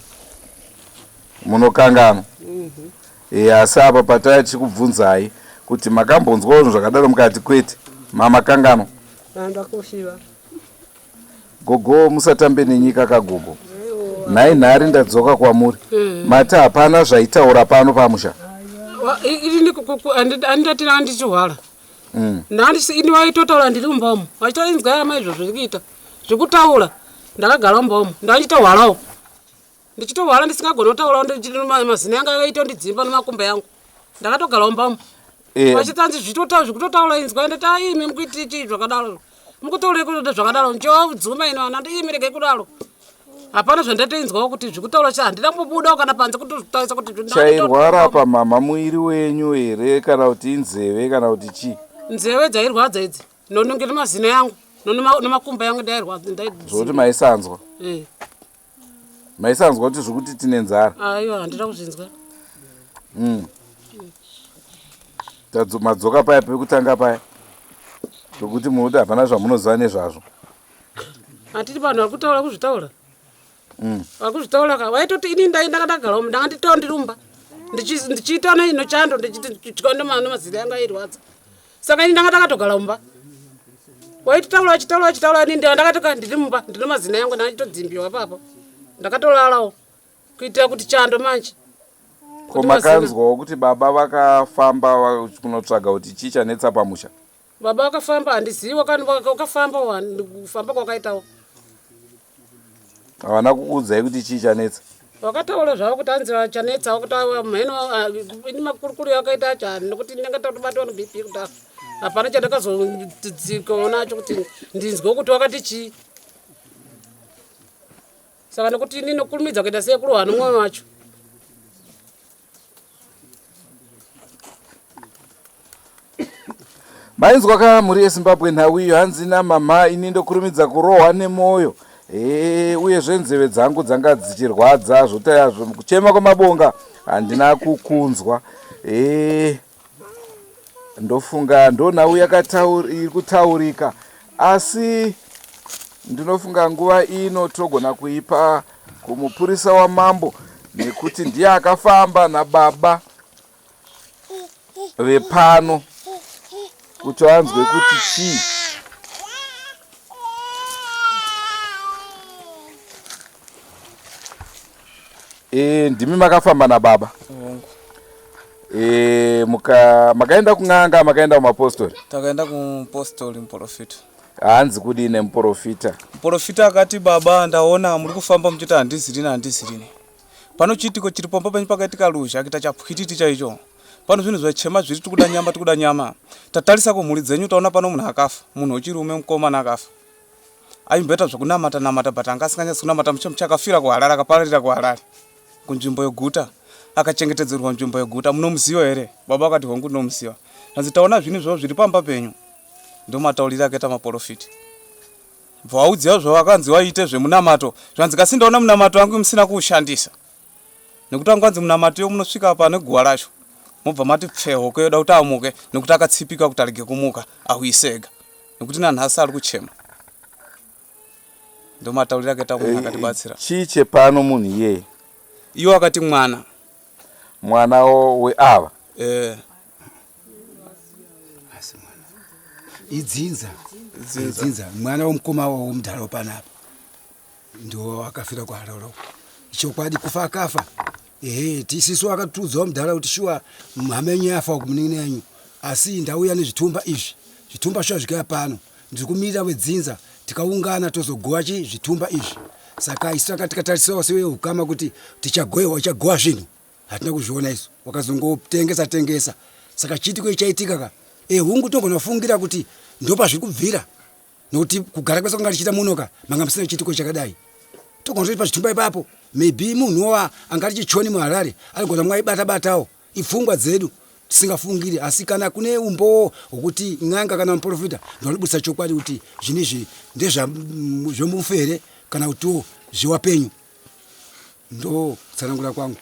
Munokanganwa? Mm -hmm. E, asi apa pataya tichikubvunzai kuti makambonzwawo zvinhu zvakadaro mukati kwete mamakanganwa. Ndakushiva. Gogo musatambe nenyika kagogo. Nhai nhari ndadzoka kwamuri. Mm. Mati hapana zvaitaura pano pamusha. Ini andati ndichihwara. Mm. Ndandisi ini waitotaura ndiri mumba umu. Vachitoinzwa yama izvo zviri kuita. Zvekutaura ndakagara mumba umu. Ndachitohwarawo. Ndichitohwara ndisingagoni kutaura mazino yangu aitondidzimba nemakumbo yangu. Ndakatogara mumba umu. Eh. Vachitanzi zvitotaura zvikutotaura inzwa ende taimi mukuiti chii zvakadaro. Mukutaura kuita zvakadaro ndichobvuma ino ana ndiimi regai kudaro. Hapana zvandatoinzwawo kuti zvekutaura cha handina kumbobudawo kana panze kutotarisa kuti Chairwara apa mhamha muiri wenyu here kana kuti inzeve kana kuti chii? Nzeve dzairwadza idzi. Nonongera mazino yangu nemakumbo yangu ndairwadza Zvekuti maisanzwa. Eh. Maisanzwa kuti zvekuti tine nzara? Aiwa, handina kuzvinzwa. Mm. Madzoka paya pekutanga paya pekuti munoti hapana zvamunoziva nezvazvo. Hatiti vanhu vari kutaura kuzvitaura. Mm. Vari kuzvitaura ka vaitoti ini ndai ndakadagara umu ndanga nditaura ndiri mumba ndichiita neinochando ndichitya nemazino yangu airwadza. Saka ini ndanga ndakatogara mumba. Waitotaura achitaura achitaura ini ndakatoka ndiri mumba ndine mazino yangu ndanga nditodzimbiwa papo. Ndakatolalawo kuitira kuti chando manje. Ko makanzwawo kuti baba vakafamba kunotsvaga kuti chii chanetsa pamusha? Baba vakafamba handizivi wakafamba kufamba kwakaitawo. Havana kukuudzai kuti chii chanetsa? Vakataura zvavo kuti hanzi chanetsa kuti mheno ini makurukuru yakaita acho nekuti ndinenge tatobatwa nebp kudaro hapana chandakazodzikaonacho kuti ndinzwe kuti wakati chii saka nekuti ini nokurumidza kuita sekurohwa nomwoyo wacho Mainzwa ka mhuri yeZimbabwe nhau iyo hanzi namama ini ndokurumidza kurohwa nemoyo. E, uyezve nzeve dzangu dzanga dzichirwadza zvotayazvo kuchema kwemabonga handina kukunzwa. E, ndofunga ndonhau iri kutaurika asi ndinofunga nguva ino togona kuipa kumupurisa wamambo nekuti ndiye akafamba nababa vepano kuti anzwe kuti chii. E, ndimi makafamba nababa? E, muka makaenda kun'anga, makaenda kumapostori? Takaenda kumupostori, muprofita. Hanzi kudii nemuprofita? Muprofita akati, baba, ndaona muri kufamba muchiti handizirini, handizirini. Pano chiitiko chiri pomba penyu pakaitika luzha kuita chapwititi chaicho. Pano zvinhu zvachema zviri tikuda nyama, tikuda nyama. Tatarisa kumhuri dzenyu taona pano munhu akafa, munhu wechirume mukomana akafa. Aimboita zvekunamata namata but anga asinganyatsi kunamata mushe mushe akafira kuHarare, akapararira kuHarare kunzvimbo yeguta akachengetedzerwa nzvimbo yeguta. Munomuziva here? Baba vakati hongu ndinomuziva. Hanzi taona zvinhu izvozvo zviri pamba penyu. Ndomatauriro akaita maporofiti. Bva waudziwa zvavakanzi waite zvemunamato zvanzi kasi ndaona munamato wangu musina kuushandisa nekuti wangu anzi munamato yo munosvika pane guva racho mobva mati pfe hoko yoda kuti amuke nekuti akatsipika kuti arege kumuka ahwise ega nekuti nanhasi ari kuchema ndomatauriro akaita munhu akatibatsira. Chii chepano munhu iyeye? Iwo akati mwana. Mwana weava? Eh. Idzinza. Idzinza. Mwana womukoma womudhara panapa. Ndiwo akafira kuHarare. Chokwadi kufa akafa. Ehe, tisisu akatiudzawo mudhara kuti shuwa hama yenyu yafa kumunin'ina yenyu. Asi ndauya nezvitumba izvi. Zvitumba shuwa zvikaya pano. Ndiri kumirira wedzinza tikaungana tozogowa chi zvitumba izvi. Saka isu tanga tikatarisawo seveukama kuti tichagoewa uchagowa zvinhu. Hatina kuzviona isu. Wakazongotengesa tengesa. Saka chiitiko ichaitika ka. Eh, hungu togona kufungira kuti ndopazviri kubvira. Nokuti kugara kwese kwanga tichiita muno ka manga musina chiitiko chakadai. Togona kutoti pazvitumba ipapo maybe munhu wa angari chichoni muHarare anogona mwaibata batawo. Ipfungwa dzedu tisingafungiri asi kana kune umbowo hwekuti n'anga kana muprofita ndovanobudisa chokwadi kuti zvinhu izvi ndezvemufu here kana kutiwo zvewapenyu. Ndo kutsanangura kwangu.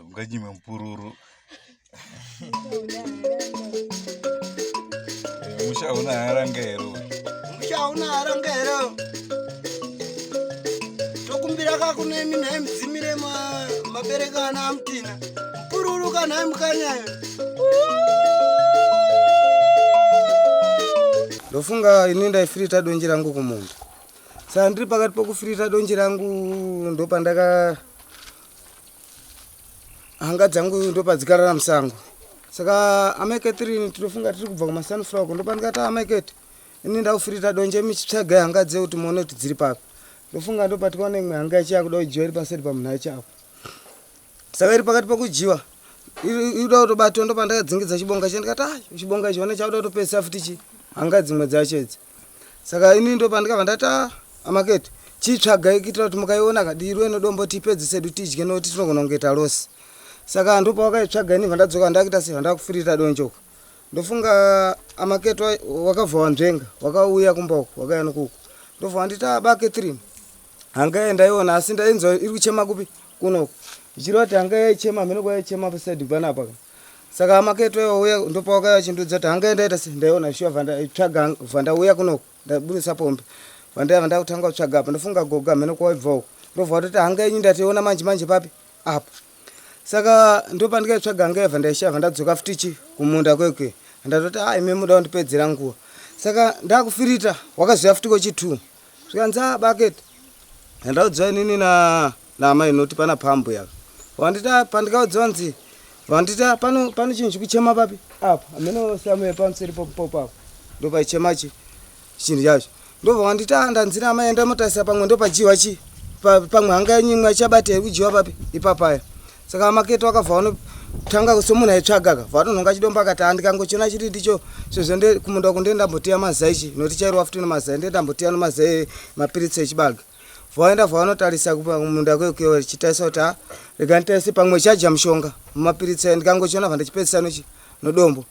Unganyime mupururu. Musha una haranga here? Musha una haranga here? Tokumbira kakunemi nhai mudzimire mabereka ana amutina. Mupururu kana mukanyayo. Ndofunga ini ndaifirita donje rangu kumunda. Saka ndiri pakati pokufirita donje rangu ndopandaka hanga dzangu ndopadzikarara musango. Saka amai Catherine tinofunga tiri kubva kumasunflower uko ndopandikati amai Kate ini ndakufirita donje michitsvagai hanga dze kuti muone kuti dziri papi. Ndofunga ndopatikaona imwe hanga yacho yakuda kudyiwa iri paseri pamunhu acho apo. Saka iri pakati pokudyiwa iri kuda kutobatwa ndopandakadzingidza chibonga chiya ndikati ah chibonga ichi one chakuda kutopedzisa futi chi hanga dzimwe dzacho idzi. Saka ini ndopandikabva ndati ah amaketi chitsvagai kuitira kuti mukaiona kadirwe nedombo tipedzise hedu tidye nokuti tinogona kunge talosi. Saka ndopawakaitsvaga ini vandadzoka ndakuita sei vandakufirita donje uko. Ndofunga amaketi wakabva wanzvenga wakauya kumba uko wakauya nokuku. Ndobva wanditi ah ba Catherine hanga yaye ndaiona asi ndainzwa iri kuchema kupi kunoku. Zvichireva kuti hanga yaichema hameno kwayaichema pasaidi panapa. Saka amaketo wauya ndopawakauya achindiudza kuti hanga ndaita sei ndaiona shuwa bva vandauya kunoku ndaburitsa pombi vandaiva ndakutanga kutsvaga apa ndofunga gogo hameno kwawaibva uko ndobva watoti hanga yenyu ndatoiona manje manje papi apa saka ndopandikaitsvaga hanga yabva ndaishaya vandadzoka futi chi kumunda kwekwe ndatoti a imi muda kundipedzera nguva saka ndakufirita wakazouya futi kwechi2 zvikanzi a baketi ndaudziwa inini na naamai noti pana pambu yaka wanditi pandikaudziwa nzi vanditi pano pano chinhu chikuchema papi apa hameno samuel pamuseri popopo apo ndopaichema chi chinhu chacho ndobva wanditi a ndanzi naamai enda motarisa pamwe ndopadyiwa chi pamwe hanga yenyu imwe achabata iri kudyiwa papi ipapaya saka maketo akabva wanotanga semunhu aitsvaga ka vatonhonga chidombo akati handikangochiona chiri ndicho sezvo nde kumunda uku ndendambotiya mazai chi nokuti chairwa futi nemazai ndendambotiya nemazai mapiritsi echibage Vaenda vanotarisa kumunda kwekwe chitarisa kuti ha rega nditarise pamwe chadya mushonga mumapiritsi aya ndikangochiona vandichipedzisa nochi nodombo.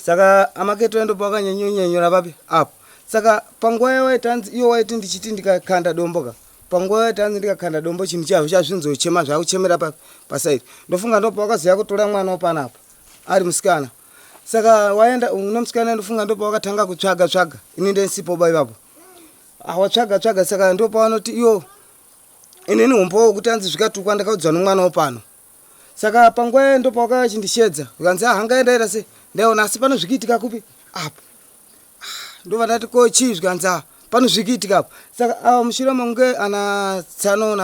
Saka amaketo endo pawakanyanyonyanyora papi apo. Saka panguva yawaiti hanzi iwo waiti ndichiti ndikakanda dombo ka panguva yawaiti hanzi ndikakanda dombo chinhu chavo chazvinzochema zvakuchemera pasaidi ndofunga ndopawakazoya kutora mwana wapanapa ari musikana saka waenda une musikana ndofunga ndopawakatanga kutsvaga tsvaga ini ndesipo ba ipapo awatsvaga ah, tsvaga saka ndopawanoti iyo inini umbowo wekuti hanzi zvikatukwa ndakaudzwa nomwana wapano saka panguva iyoyo ndopawakauya achindishedza ukanzi ah hanga ndaita se ndaiona asi pano zvikiitika kupi apo ah, ndobva ndati ko chii zvikanzi ah pano zvikiitika apo saka ava mushure mokunge ana tsano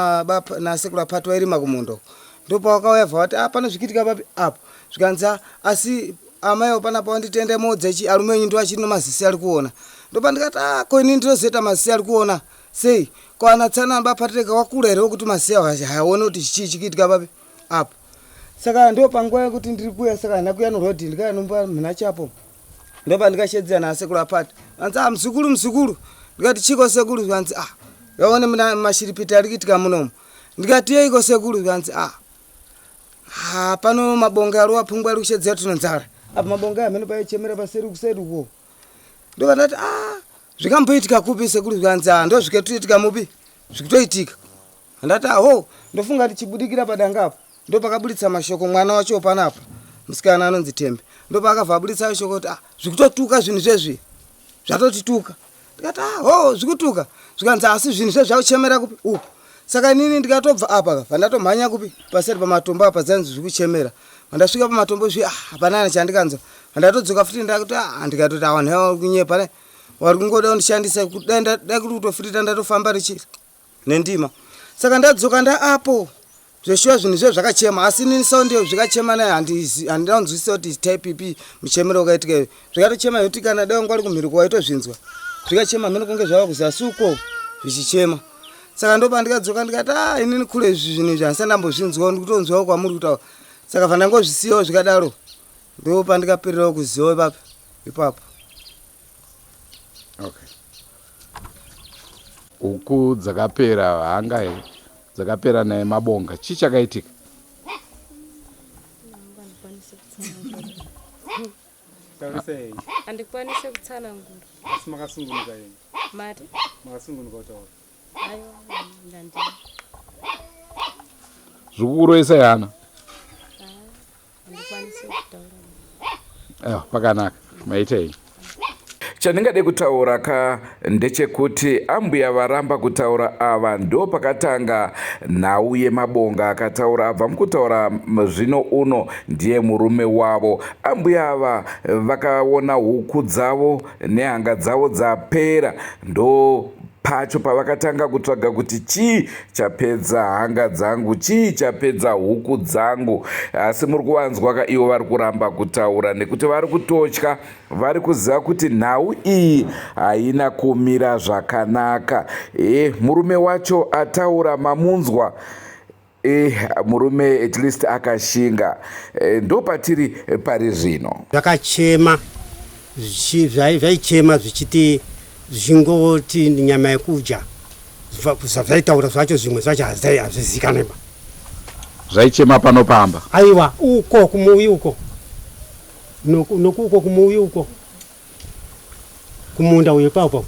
nasekuru apati vairima kumundo ndopawakauya bva vati ah pano zvikiitika papi apo zvikanzi ah asi amai avo panapa wanditenda moudza chi arume enyu ndo achiri nomazisi ari kuona ndopandikati ah ko ini ndinozoita mazisi ari kuona Sei? Ko ana tsana amba Patrick wakura here wekuti masiya haone kuti chii chikuitika papi apo. Saka ndo panguva yekuti ndiri kuya saka handina kuya norodhi ndikaya nomba mhina chapo. Ndopandikashedzera nasekuru apati. Vanzi ah mzukuru mzukuru. Ndikati chiko sekuru zvanzi ah yaone muna mashiripiti ari kuitika munomu. Ndikati yeiko sekuru zvanzi ah ha pano mabonga aruwa pfungwa ari kushedzera tinonzara. Apa mabonga amene paichemera paseri kuseri uko. Ndobva ndati ah zvikamboitika kupi sekuru zvikanzi ah ndozvikatoitika mupi zvikutoitika ndati aho ndofunga ndichibudikira padanga apo ndopakaburitsa mashoko mwana wacho panapa musikana anonzi Tembe ndopaakabva aburitsa shoko kuti ah zvikutotuka zvinhu zvezvi zvatotituka ndikati ah ho zvikutuka zvikanzi asi zvinhu zvezvi zvakuchemera kupi uku saka inini ndikatobva apa ka vandatomhanya kupi paseri pamatombo apa dzanzi zvikuchemera vandasvika pamatombo zvi ah hapana chandikanzwa vandatodzoka futi ndakuti ah ndikatoti awa nhewa kunyepa ne wari kungoda kundishandisa kudai dai kuri kutofirita ndatofamba richi nendima saka ndadzoka ndaapo zveshuwa zvinhu zve zvakachema asi inini sound zvikachema naye handina kunzwisisa kuti type ipi muchemero wakaitika iyo zvikatochema zvekuti kana dai wanga uri kumhiri kwaitozvinzwa zvikachema mheno kunge zvava kuzasi uko zvichichema saka ndopandikadzoka ndikati a ah, inini kule izvi zvinhu izvi handisati ndambozvinzwawo ndikutonzwawo kwamuri kutaura saka vandangozvisiyawo zvikadaro ndopandikapirirawo kuzivawo ipapo ipapo okay huku dzakapera hanga here dzakapera naye mabonga chii chakaitika handikwanise kutsanangura asi makasungunuka henyu mati makasungunuka kutaura aiwa ndandii zvikukuroyesa yana Aiwa, pakanaka maita henyu. Chandingade kutaura ka ndechekuti ambuya varamba kutaura ava ndopakatanga nhau yemabonga akataura abva mukutaura zvino uno ndiye murume wavo. Ambuya ava vakaona huku dzavo nehanga dzavo dzapera ndo pacho pavakatanga kutsvaga kuti chii chapedza hanga dzangu chii chapedza huku dzangu asi muri kuvanzwa ka ivo vari kuramba kutaura nekuti vari kutotya vari kuziva kuti nhau iyi haina kumira zvakanaka e murume wacho ataura mamunzwa e murume at least akashinga e, ndopatiri pari zvino zvakachema zvaichema zvichiti zvichingoti nyama yekudya zvazvaitaura zvacho zvimwe zvacho hazvizikanwe ba zvaichema pano pamba aiwa uko kumuuyi uko nokuuko kumuuyi uko kumunda uyo ipapo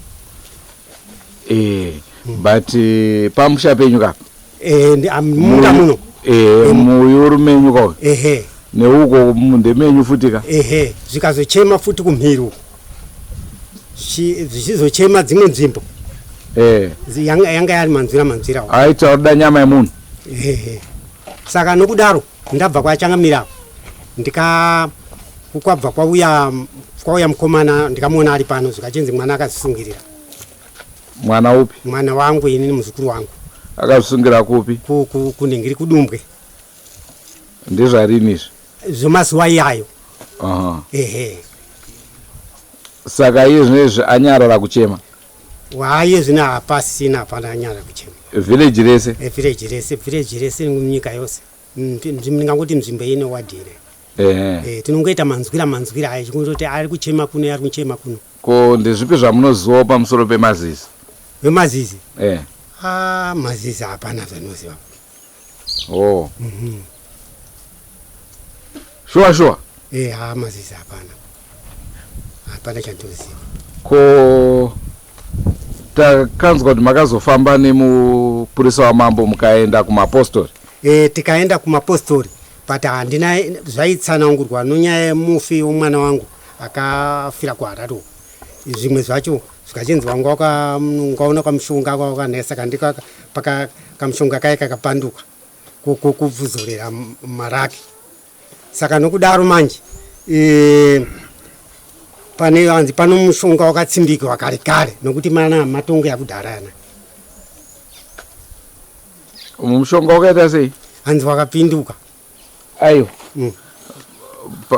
eh but eh, pamusha penyu kapa eh munda muno eh muuyu uri menyu ko ehe neuko ndemenyu futi ka ehe zvikazochema futi kumhiri uko zvichizochema dzimwe nzvimbo eh yanga yanga yari manzwira manzwira aita uda nyama yemunhu ehe saka nokudaro ndabva kwachangamira ndika kwabva kwauya kwauya mukomana ndikamuona ari pano zvikachinzi mwana akazvisungirira mwana upi mwana wangu ini muzukuru wangu akazvisungira kupi kunhingiri kudumbwe ndezvarini izvi zvemazuva iyayo uh-huh. ehe saka iye zvino izvi anyarara kuchema waye zvino hapasina hapana anyarara kuchema village rese eh, village rese village rese munyika yose ndingangoti nzvimbo ine wadhi ine eh, tinongoita manzwira manzwira ayo chikundoti ari kuchema kuno ari kuchema kuno ko ndezvipi zvamunozivawo pamusoro pemazizi vemazizi eh. ah, mazizi hapana zvanoziva oh. mm -hmm. shuwa shuwa eh, ha mazizi hapana hapana chandinoziva ko Takanzwa kuti makazofamba nemupurisa wamambo mukaenda kumapostori. E, tikaenda kumapostori but handina zvaitsanangurwa nonyaya yemufi womwana wangu akafira kuharare uko. Zvimwe zvacho zvikachinzi wanga wakaona kamushonga wakanesa kandika paka kamushonga kaye kakapanduka kubvuzorera maraki. Saka nokudaro manje e, pane hanzi pano mushonga wakatsimbikwa kare kare nokuti mana matongo yakudhara yana. Mushonga wakaita sei? Hanzi wakapinduka. Aiwa.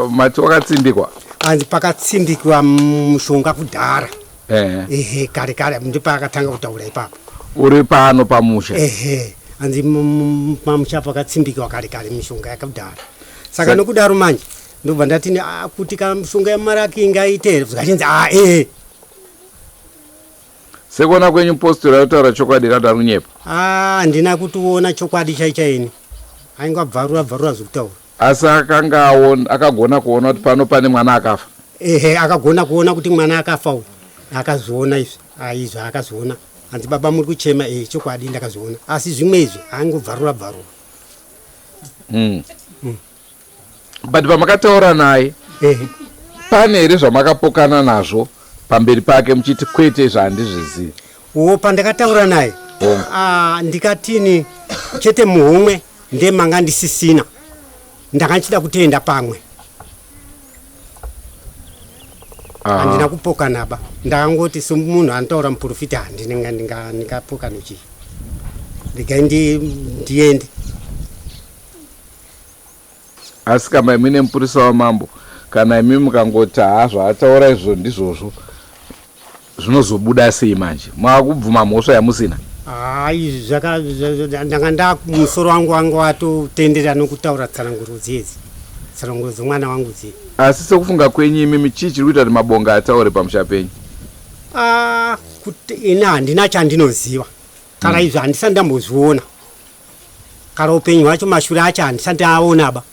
Mati wakatsimbikwa? Hanzi pakatsimbikwa mushonga kudhara. Ehe, kare kare ndipakatanga kutaura ipapo. Uri pano pamusha? Ehe, hanzi pamusha pakatsimbikwa kare kare mishonga yakudhara. Saka nokudaro manje ndobva ndati ah, kuti kana mishonga yemaraki ingaite here zvikachinzi ah ehe. Sekuona kwenyu postori arikutaura chokwadi kana kuti arikunyepa? Ah, handina kutiona chokwadi chaichaini. Ainge abvarura bvarura zvekutaura. Asi akanga aona, akagona kuona kuti pano pane mwana akafa. Ehe, akagona kuona kuti mwana akafa uyu. Akazviona izvi. Ah, izvi akazviona. Hanzi baba muri kuchema, eh chokwadi ndakazviona. Asi zvimwe izvi angobvarura bvarura. But pamakataura naye pane here zvamakapokana nazvo pamberi pake muchiti kwete izvi handizvizivi? Wo pandakataura naye ah, ndikatini chete muhomwe ndemanga ndisisina ndanga ndichida kutoenda pamwe handina kupokanaba ndakangoti semunhu anotaura muprofita handina ndingapokano chii regai ndiende. Asi kama imi nemupurisa wamambo kana imi mukangoti haa zvaataura izvo ndizvozvo zvinozobuda sei manje maakubvuma mhosva yamusina? Haa izvi zvaka ndanga ndamusoro wangu wanga watotendera nokutaura tsananguro dzedzi tsananguro dzomwana wangu dziye. Asi sekufunga kwenyu imimi chii chiri kuita kuti mabonga ataure pamusha penyu? Ah, kuti ini handina chandinoziva kana izvi handisati ndambozviona. Kana upenyu hwacho mashure acho handisati aonaba.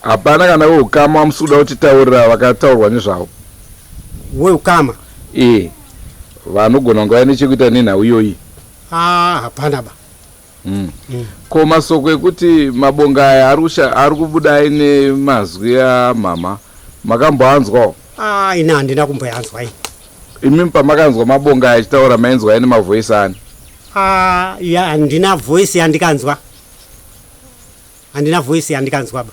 Hapana kana weukama wamusi kuda kutitaurira vakataurwa nezvavo? Weukama? Ee, vanogona kunge vaine chekuita nenhau iyoyi. Ah, hapana ba. Ko masoko ekuti mabonga aya ari kubuda aine mazwi amhamha makamboanzwawo? Ah, ini handina kumboyanzwa ini. Imi pamakanzwa mabonga aya achitaura mainzwa aine mavoice ani? Ah, ya handina voice yandikanzwa. Handina voice yandikanzwa ba.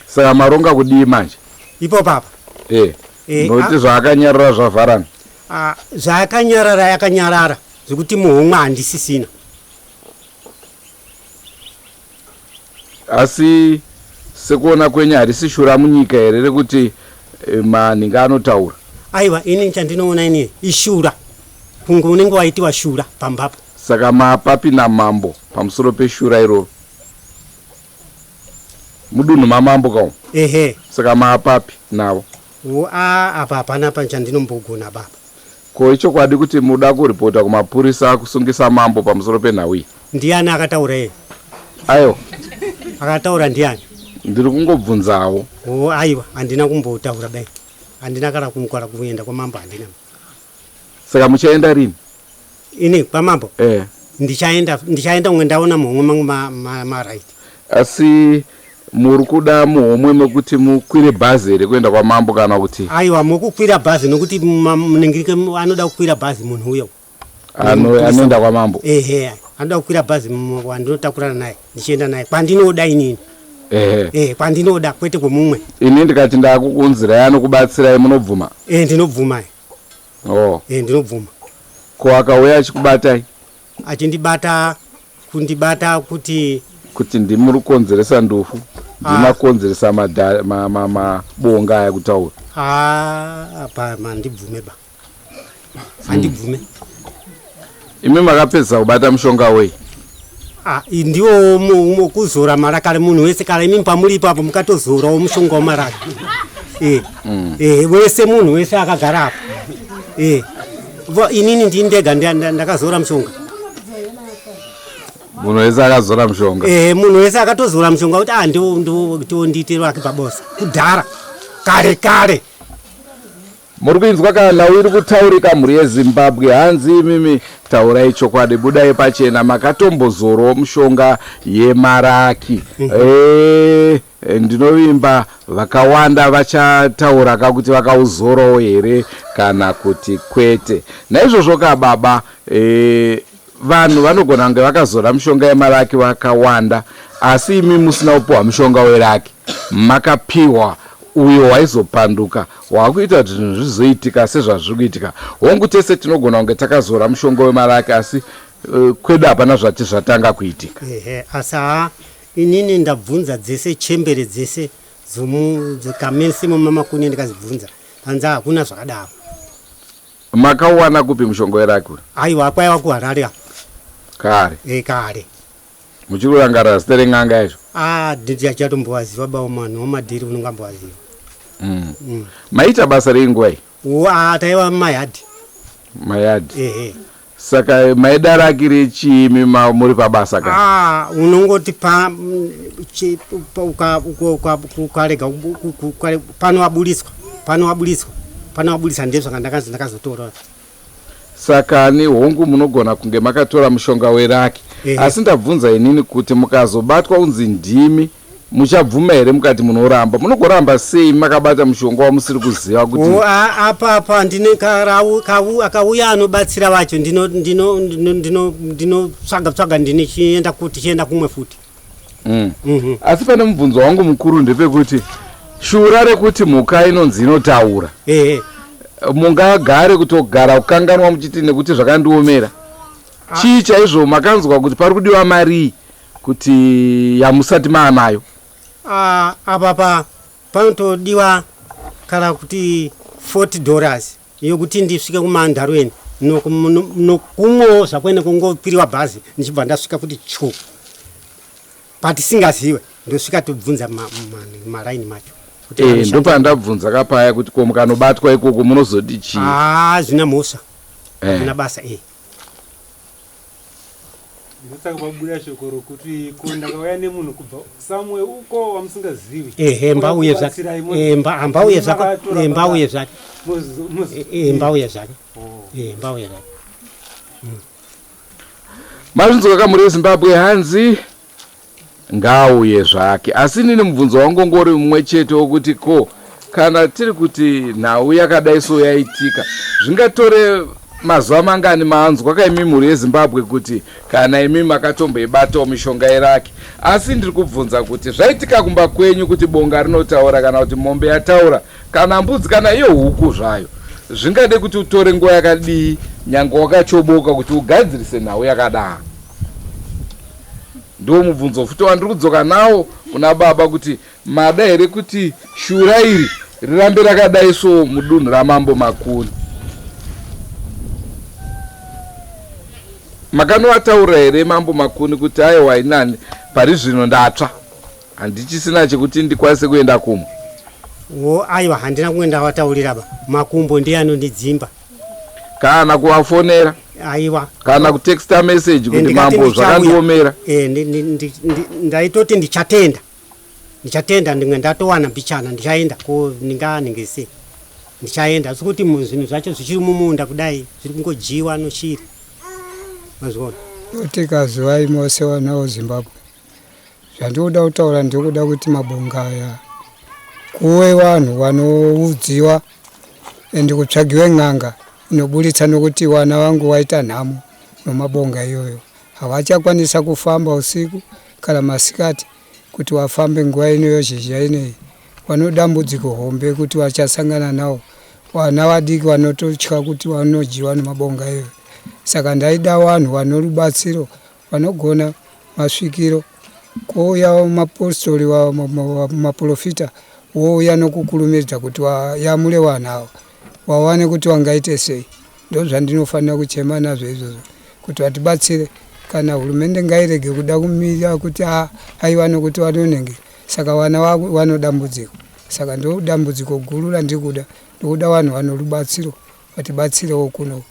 Saka maronga kudii manje? Ipo papa. Eh. Nokuti zvaakanyarara zvavharana. Ah, zvaakanyarara yakanyarara zvekuti muhomwe handisisina. Asi sekuona kwenyu harisi shura munyika here rekuti manhinga anotaura? Aiwa, ini chandinoona ini ishura. Kunge unenge waitiwa shura pambapo. Saka maapapi namambo pamusoro peshura iroro? Mudunhu mamambo kaumu? Ehe. Saka maapapi navo? Wo a apa hapana pa chandinombogona baba. Ko ichokwadi kuti muda kuripota kumapurisa kusungisa mambo pamusoro penhau iyi? Ndiani akataura iye? Aiwa. Akataura ndiani? Ndiri kungobvunzawo. Oh, aiwa, handina kumbotaura dai. Handina kana kumukara kuenda kwamambo handina. Saka muchaenda rini? Ini kwamambo? Eh. Ndichaenda ndichaenda umwe ndaona muhomwe mangu ma, ma, ma right. Asi muri kuda muhomwe mekuti mukwire bhazi here kuenda kwamambo kana kuti? Aiwa, mukukwira bhazi nokuti munengirike anoda kukwira bhazi munhu uyo. Anoenda kwamambo? Ehe, anoda kukwira bhazi wandinotakurana naye ndichienda naye kwandinoda inini. Ehe. Eh, kwandinoda kwete kwemumwe. Ini ndikati ndakukunzirai anokubatsirai munobvuma? Eh, ndinobvuma. Oh. Eh, ndinobvuma. Ko akauya achikubatai? Achindibata kundibata kuti kuti ndimuri kukonzeresa ndufu ndimakonzeresa mabonga aya kutaura. Ah, apa mandibvume ba. Handibvume. Imi makapedzisa kubata mushonga wei? Ah, ndiwo kuzora maraka munhu wese kana imi pamuri ipapo mukatozorawo mushonga wemaraka. Eh. Eh, wese munhu wese akagara apa. Eh. Inini ndini ndega ndakazora mushonga. Munhu wese akazora mushonga. Eh, munhu wese akatozora mushonga kuti ah ndiwo ndiite raki pabosa kudhara kare kare. Muri kuinzwa kana nhau iri kutaurika, mhuri yeZimbabwe? Hanzi imimi taurai chokwadi, budai pachena, makatombozorawo mushonga yemaraki. Ndinovimba vakawanda vachataura ka kuti vakauzorawo here kana kuti kwete. Naizvozvo ka baba, vanhu vanogona kunge vakazora mishonga yemaraki vakawanda, asi imi musina kupiwa mushonga weraki, makapiwa uyo waizopanduka waakuita kuti zvinhu zvizoitika sezvazviri kuitika. Hongu, tese tinogona kunge takazora mushonga wemaraki, asi kwedu hapana zvati zvatanga kuitika. Ehe, asi haa, inini ndabvunza dzese chembere dzese dzekamese mumamakuni, ndikazibvunza, hanzi hakuna zvakadaro. Makauwana kupi mushonga weraki uyu? Aiwa, kwaiwa kuHarare apo. Kare? E, kare. Muchiri kurangarira zita ren'anga yacho? Ah, ndichatombowaziva bawo, manhu wamadhiri unongambowaziva. Maita basa rei nguva iyi? Ah, taiva mayadhi. Mayadhi? Ehe. Saka maida raki rechiimi muri pabasa ka? Ah, unongoti pa ukarega pano waburiswa, pano waburiswa, pano waburisa, ndezvanga ndakanzi ndakazotora. Saka ni hongu, munogona kunge makatora mushonga weraki, asi ndabvunza inini kuti mukazobatwa unzi ndimi, muchabvuma here? Mukati munoramba, munogoramba sei makabata mushonga wamusiri kuziva kuti? O, apa apa ndine akauya anobatsira vacho, ndinotsvaga tsvaga, ndinichienda kuti chienda kumwe futi. Asi pane mubvunzo wangu mukuru, ndepekuti shura rekuti mhuka inonzi inotaura, mungagare kutogara kukanganwa muchiti nekuti zvakandiomera? Chii chaizvo makanzwa kuti pari kudiwa marii kuti yamusati maanayo? Ah, apa pa panotodiwa kana kuti $40 yokuti ndisvike kumandarweni nokumwewo zvakwene kungokwiriwa bhazi, ndichibva ndasvika kuti chu patisingaziwe, ndosvika tobvunza maraini macho kuti vanoshanda- Ndopandabvunza kapaya kuti ko mukanobatwa ikoko munozoti chii? Ah, zvina mhosva, zvina basa e. Ndosaka pabuda shoko rokuti ko ndakauya nemunhu kubva somewhere uko wamusingazivi. Ehe, mbauye zvake. Kubatsirai Mbauye zvako. Makatora Mbauye zvake. Mbauye zvake. Oh. Mbauye zvake. Mazvinzwa kamuri yeZimbabwe, hanzi ngauye zvake. Asi inini mubvunzo wangu ngori mumwe chete wokuti ko kana tiri kuti nhau yakadai so yaitika, zvingatore mazuva mangani? Maanzwa kaimi mhuri yeZimbabwe kuti kana imi makatomboibatawo mishonga yeraki, asi ndiri kubvunza kuti zvaitika kumba kwenyu kuti bonga rinotaura, kana kuti mombe yataura, kana mbudzi, kana iyo huku zvayo, zvingade kuti utore nguva yakadii nyange wakachoboka kuti ugadzirise nhau yakadaro? Ndiwo mubvunzo futi wandiri kudzoka nawo kuna baba, kuti mada here kuti shura iri rirambe rakadai so mudunhu ramambo Makuni? Makanowataura here mambo Makuni kuti aiwa, inani pari zvino ndatsva, handichisina chekuti ndikwanise kuenda kumwe? Wo, aiwa, handina kumwe ndawataurira ba, makumbo ndiye anondidzimba. Kana kuvafonera? Aiwa. Kana kutexta message kuti Ndikati mambo, ndichauya. zvakandiomera? Ndaitoti ndichatenda, ndichatenda, ndimwe ndatowana mbichana, ndichaenda ko ndinganengese, ndichaenda, asi kuti zvinhu zvacho zvichiri mumunda kudai, zviri kungodyiwa noshiri, mazviona. Tikazivai mose vana veZimbabwe. Zvandinoda kutaura ndekuda kuti mabonga aya kuve vanhu vanoudziwa ende kutsvagiwe n'anga inoburitsa, nokuti vana vangu vaita nhamo nomabonga iyoyo, havachakwanisa kufamba usiku kana masikati kuti vafambe. Nguva ino yozhizha ineyi vanodambudziko hombe kuti vachasangana nawo. Vana vadiki vanototya kuti vanodyiwa nemabonga iyoyo. Saka ndaida vanhu vano rubatsiro, vanogona masvikiro, kwouya mapostori, maprofita wouya nokukurumidza kuti vayamure vanhu ava, vawane kuti vangaite sei. Ndo zvandinofanira kuchema nazvo izvozvo, kuti vatibatsire. Kana hurumende ngairege kuda kumira kuti aiwa, nokuti vanonenge saka vana vano dambudziko. Saka ndo dambudziko guru randiri kuda, ndokuda vanhu vano rubatsiro vatibatsirewo kuno.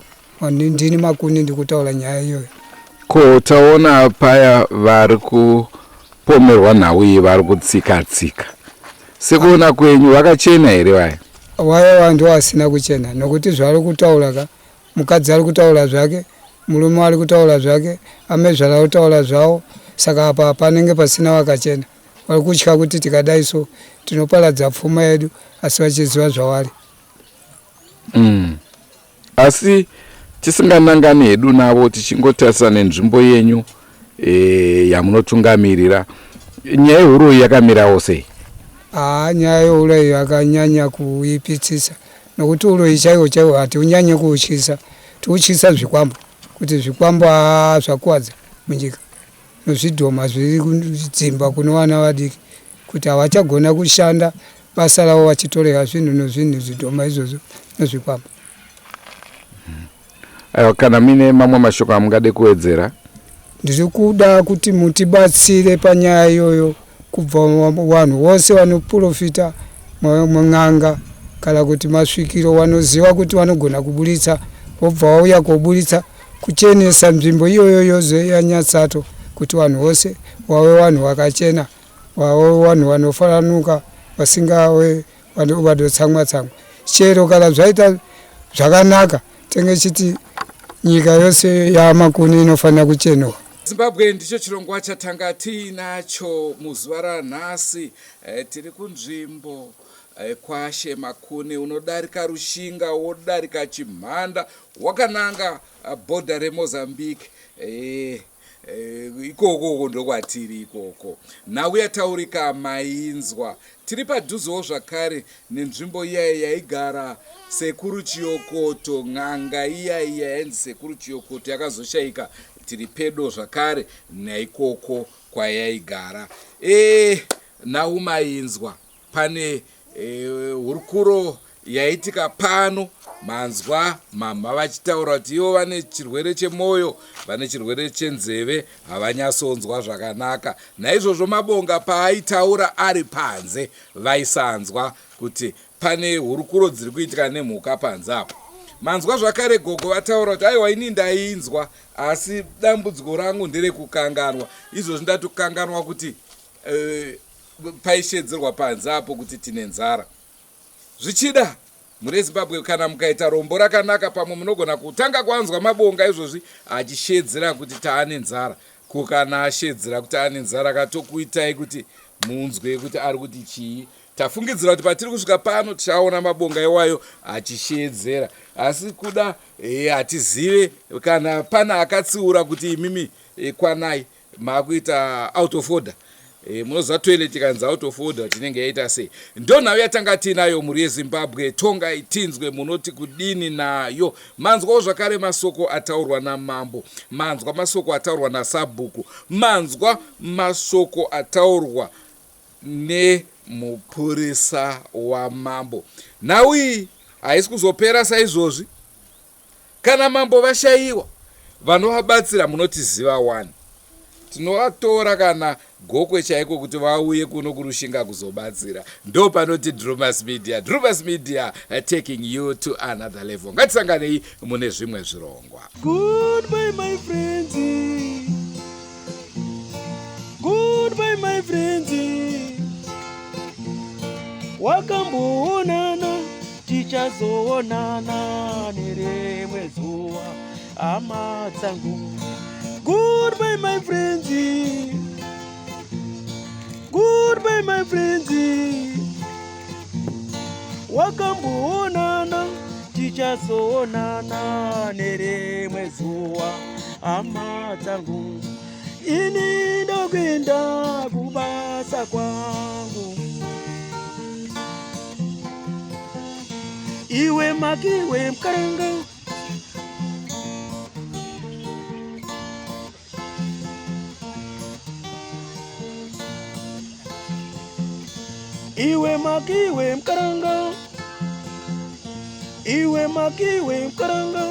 Ndini Makuni ndikutaura nyaya iyoyo. Ko taona paya vari kupomerwa nhau iyi vari kutsika tsika. Sekuona kwenyu vakachena here vaya? Vaya vanhu vasina kuchena nokuti zvavari kutaura ka mukadzi ari kutaura zvake murume ari kutaura zvake amezvara ari kutaura zvavo saka apa panenge pasina vakachena vari kutya kuti tikadai so tinoparadza pfuma yedu asi vachiziva zvavari mm. Asi tisinganangani hedu navo tichingotarisa nenzvimbo yenyu e, yamunotungamirira nyaya yehuroyi yakamirawo sei? Haa nyaya yehuroyi yakanyanya kuipitsisa nokuti uroyi chaiwo chaiwo hatiunyanye kuutyisa tiutyisa zvikwambo kuti zvikwambo haa zvakuwadza munyika nozvidhoma zviri kudzimba kune vana vadiki kuti havachagona kushanda basa ravo vachitorera zvinhu nozvinhu zvidhoma izvozvo nozvikwambo. Aiwa, kana muine mamwe mashoko amungade kuwedzera. Ndiri kuda kuti mutibatsire panyaya iyoyo kubva vanhu vose vanoprofita n'anga kana kuti masvikiro vanoziva kuti vanogona kuburitsa vobva vauya koburitsa kuchenesa nzvimbo iyoyo yoze yanyatsato kuti vanhu vose vave vanhu vakachena vave vanhu vanofaranuka vasingave vadotsamwa tsamwa chero kana zvaita zvakanaka tenge chiti nyika yose yamakuni inofanira kuchenuka. Zimbabwe ndicho chirongwa chatanga tiinacho muzuva ranhasi. Eh, tiri kunzvimbo eh, kwaShe Makuni, unodarika Rushinga wodarika Chimhanda wakananga eh, bhodha reMozambique. Eh, Eh, ikoko uko ndokwatiri ikoko. Nhau yataurika mainzwa. Tiri padhuzewo zvakare nenzvimbo iya yaigara Sekuru Chiyokoto, n'anga iya iya yainzi Sekuru Chiyokoto yakazoshaika. Tiri pedo zvakare naikoko kwayaigara. E, nhau mainzwa. Pane e, hurukuro yaitika pano manzwa mhamha vachitaura kuti ivo vane chirwere chemwoyo vane chirwere chenzeve havanyasonzwa zvakanaka naizvozvo mabonga paaitaura ari panze vaisanzwa kuti pane hurukuro dziri kuitika nemhuka panze apo manzwa zvakare gogo vataura kuti aiwa ini ndainzwa asi dambudziko rangu nderekukanganwa izvozvi ndatokanganwa kuti uh, paishedzerwa panze apo kuti tine nzara Zvichida mhuri yeZimbabwe kana mukaita rombo rakanaka pamwe munogona kutanga kwanzwa mabonga izvozvi achishedzera kuti taane nzara. Ko kana ashedzera kuti ane nzara katokuitai kuti munzwe kuti ari kuti chii. Tafungidzira kuti patiri kusvika pano tichaona mabonga iwayo achishedzera asi kuda eh, hatizive kana pana akatsiura kuti imimi eh, kwanai Maakuita out of order. E, munoziva toilet ikanzi out of order tinenge yaita sei? Ndo nhau yatanga tiinayo mhuri yeZimbabwe, tongai tinzwe munoti kudini nayo. Manzwawo zvakare masoko ataurwa namambo, manzwa masoko ataurwa nasabhuku, manzwa masoko ataurwa nemupurisa wamambo. Nhau iyi haisi kuzopera saizvozvi. Kana mambo vashaiwa vanovabatsira munotiziva wani. Tinovatora kana Gokwe chaiko kuti vauye kuno kuRushinga kuzobatsira. Ndopanoti Drewmas Media. Drewmas Media eh, taking you to another level. Ngatisanganei mune zvimwe zvirongwa. Goodbye my friends. Goodbye my friends. Wakamboonana tichazoonana nerimwe zuva hama dzangu. Goodbye my friends. Goodbye my friends. Wakamboonana tichazoonana nerimwe zuva hama dzangu. Ini ndokuenda kubasa kwangu. Iwe makiwe mkaranga Iwe makiwe mkaranga Iwe makiwe mkaranga.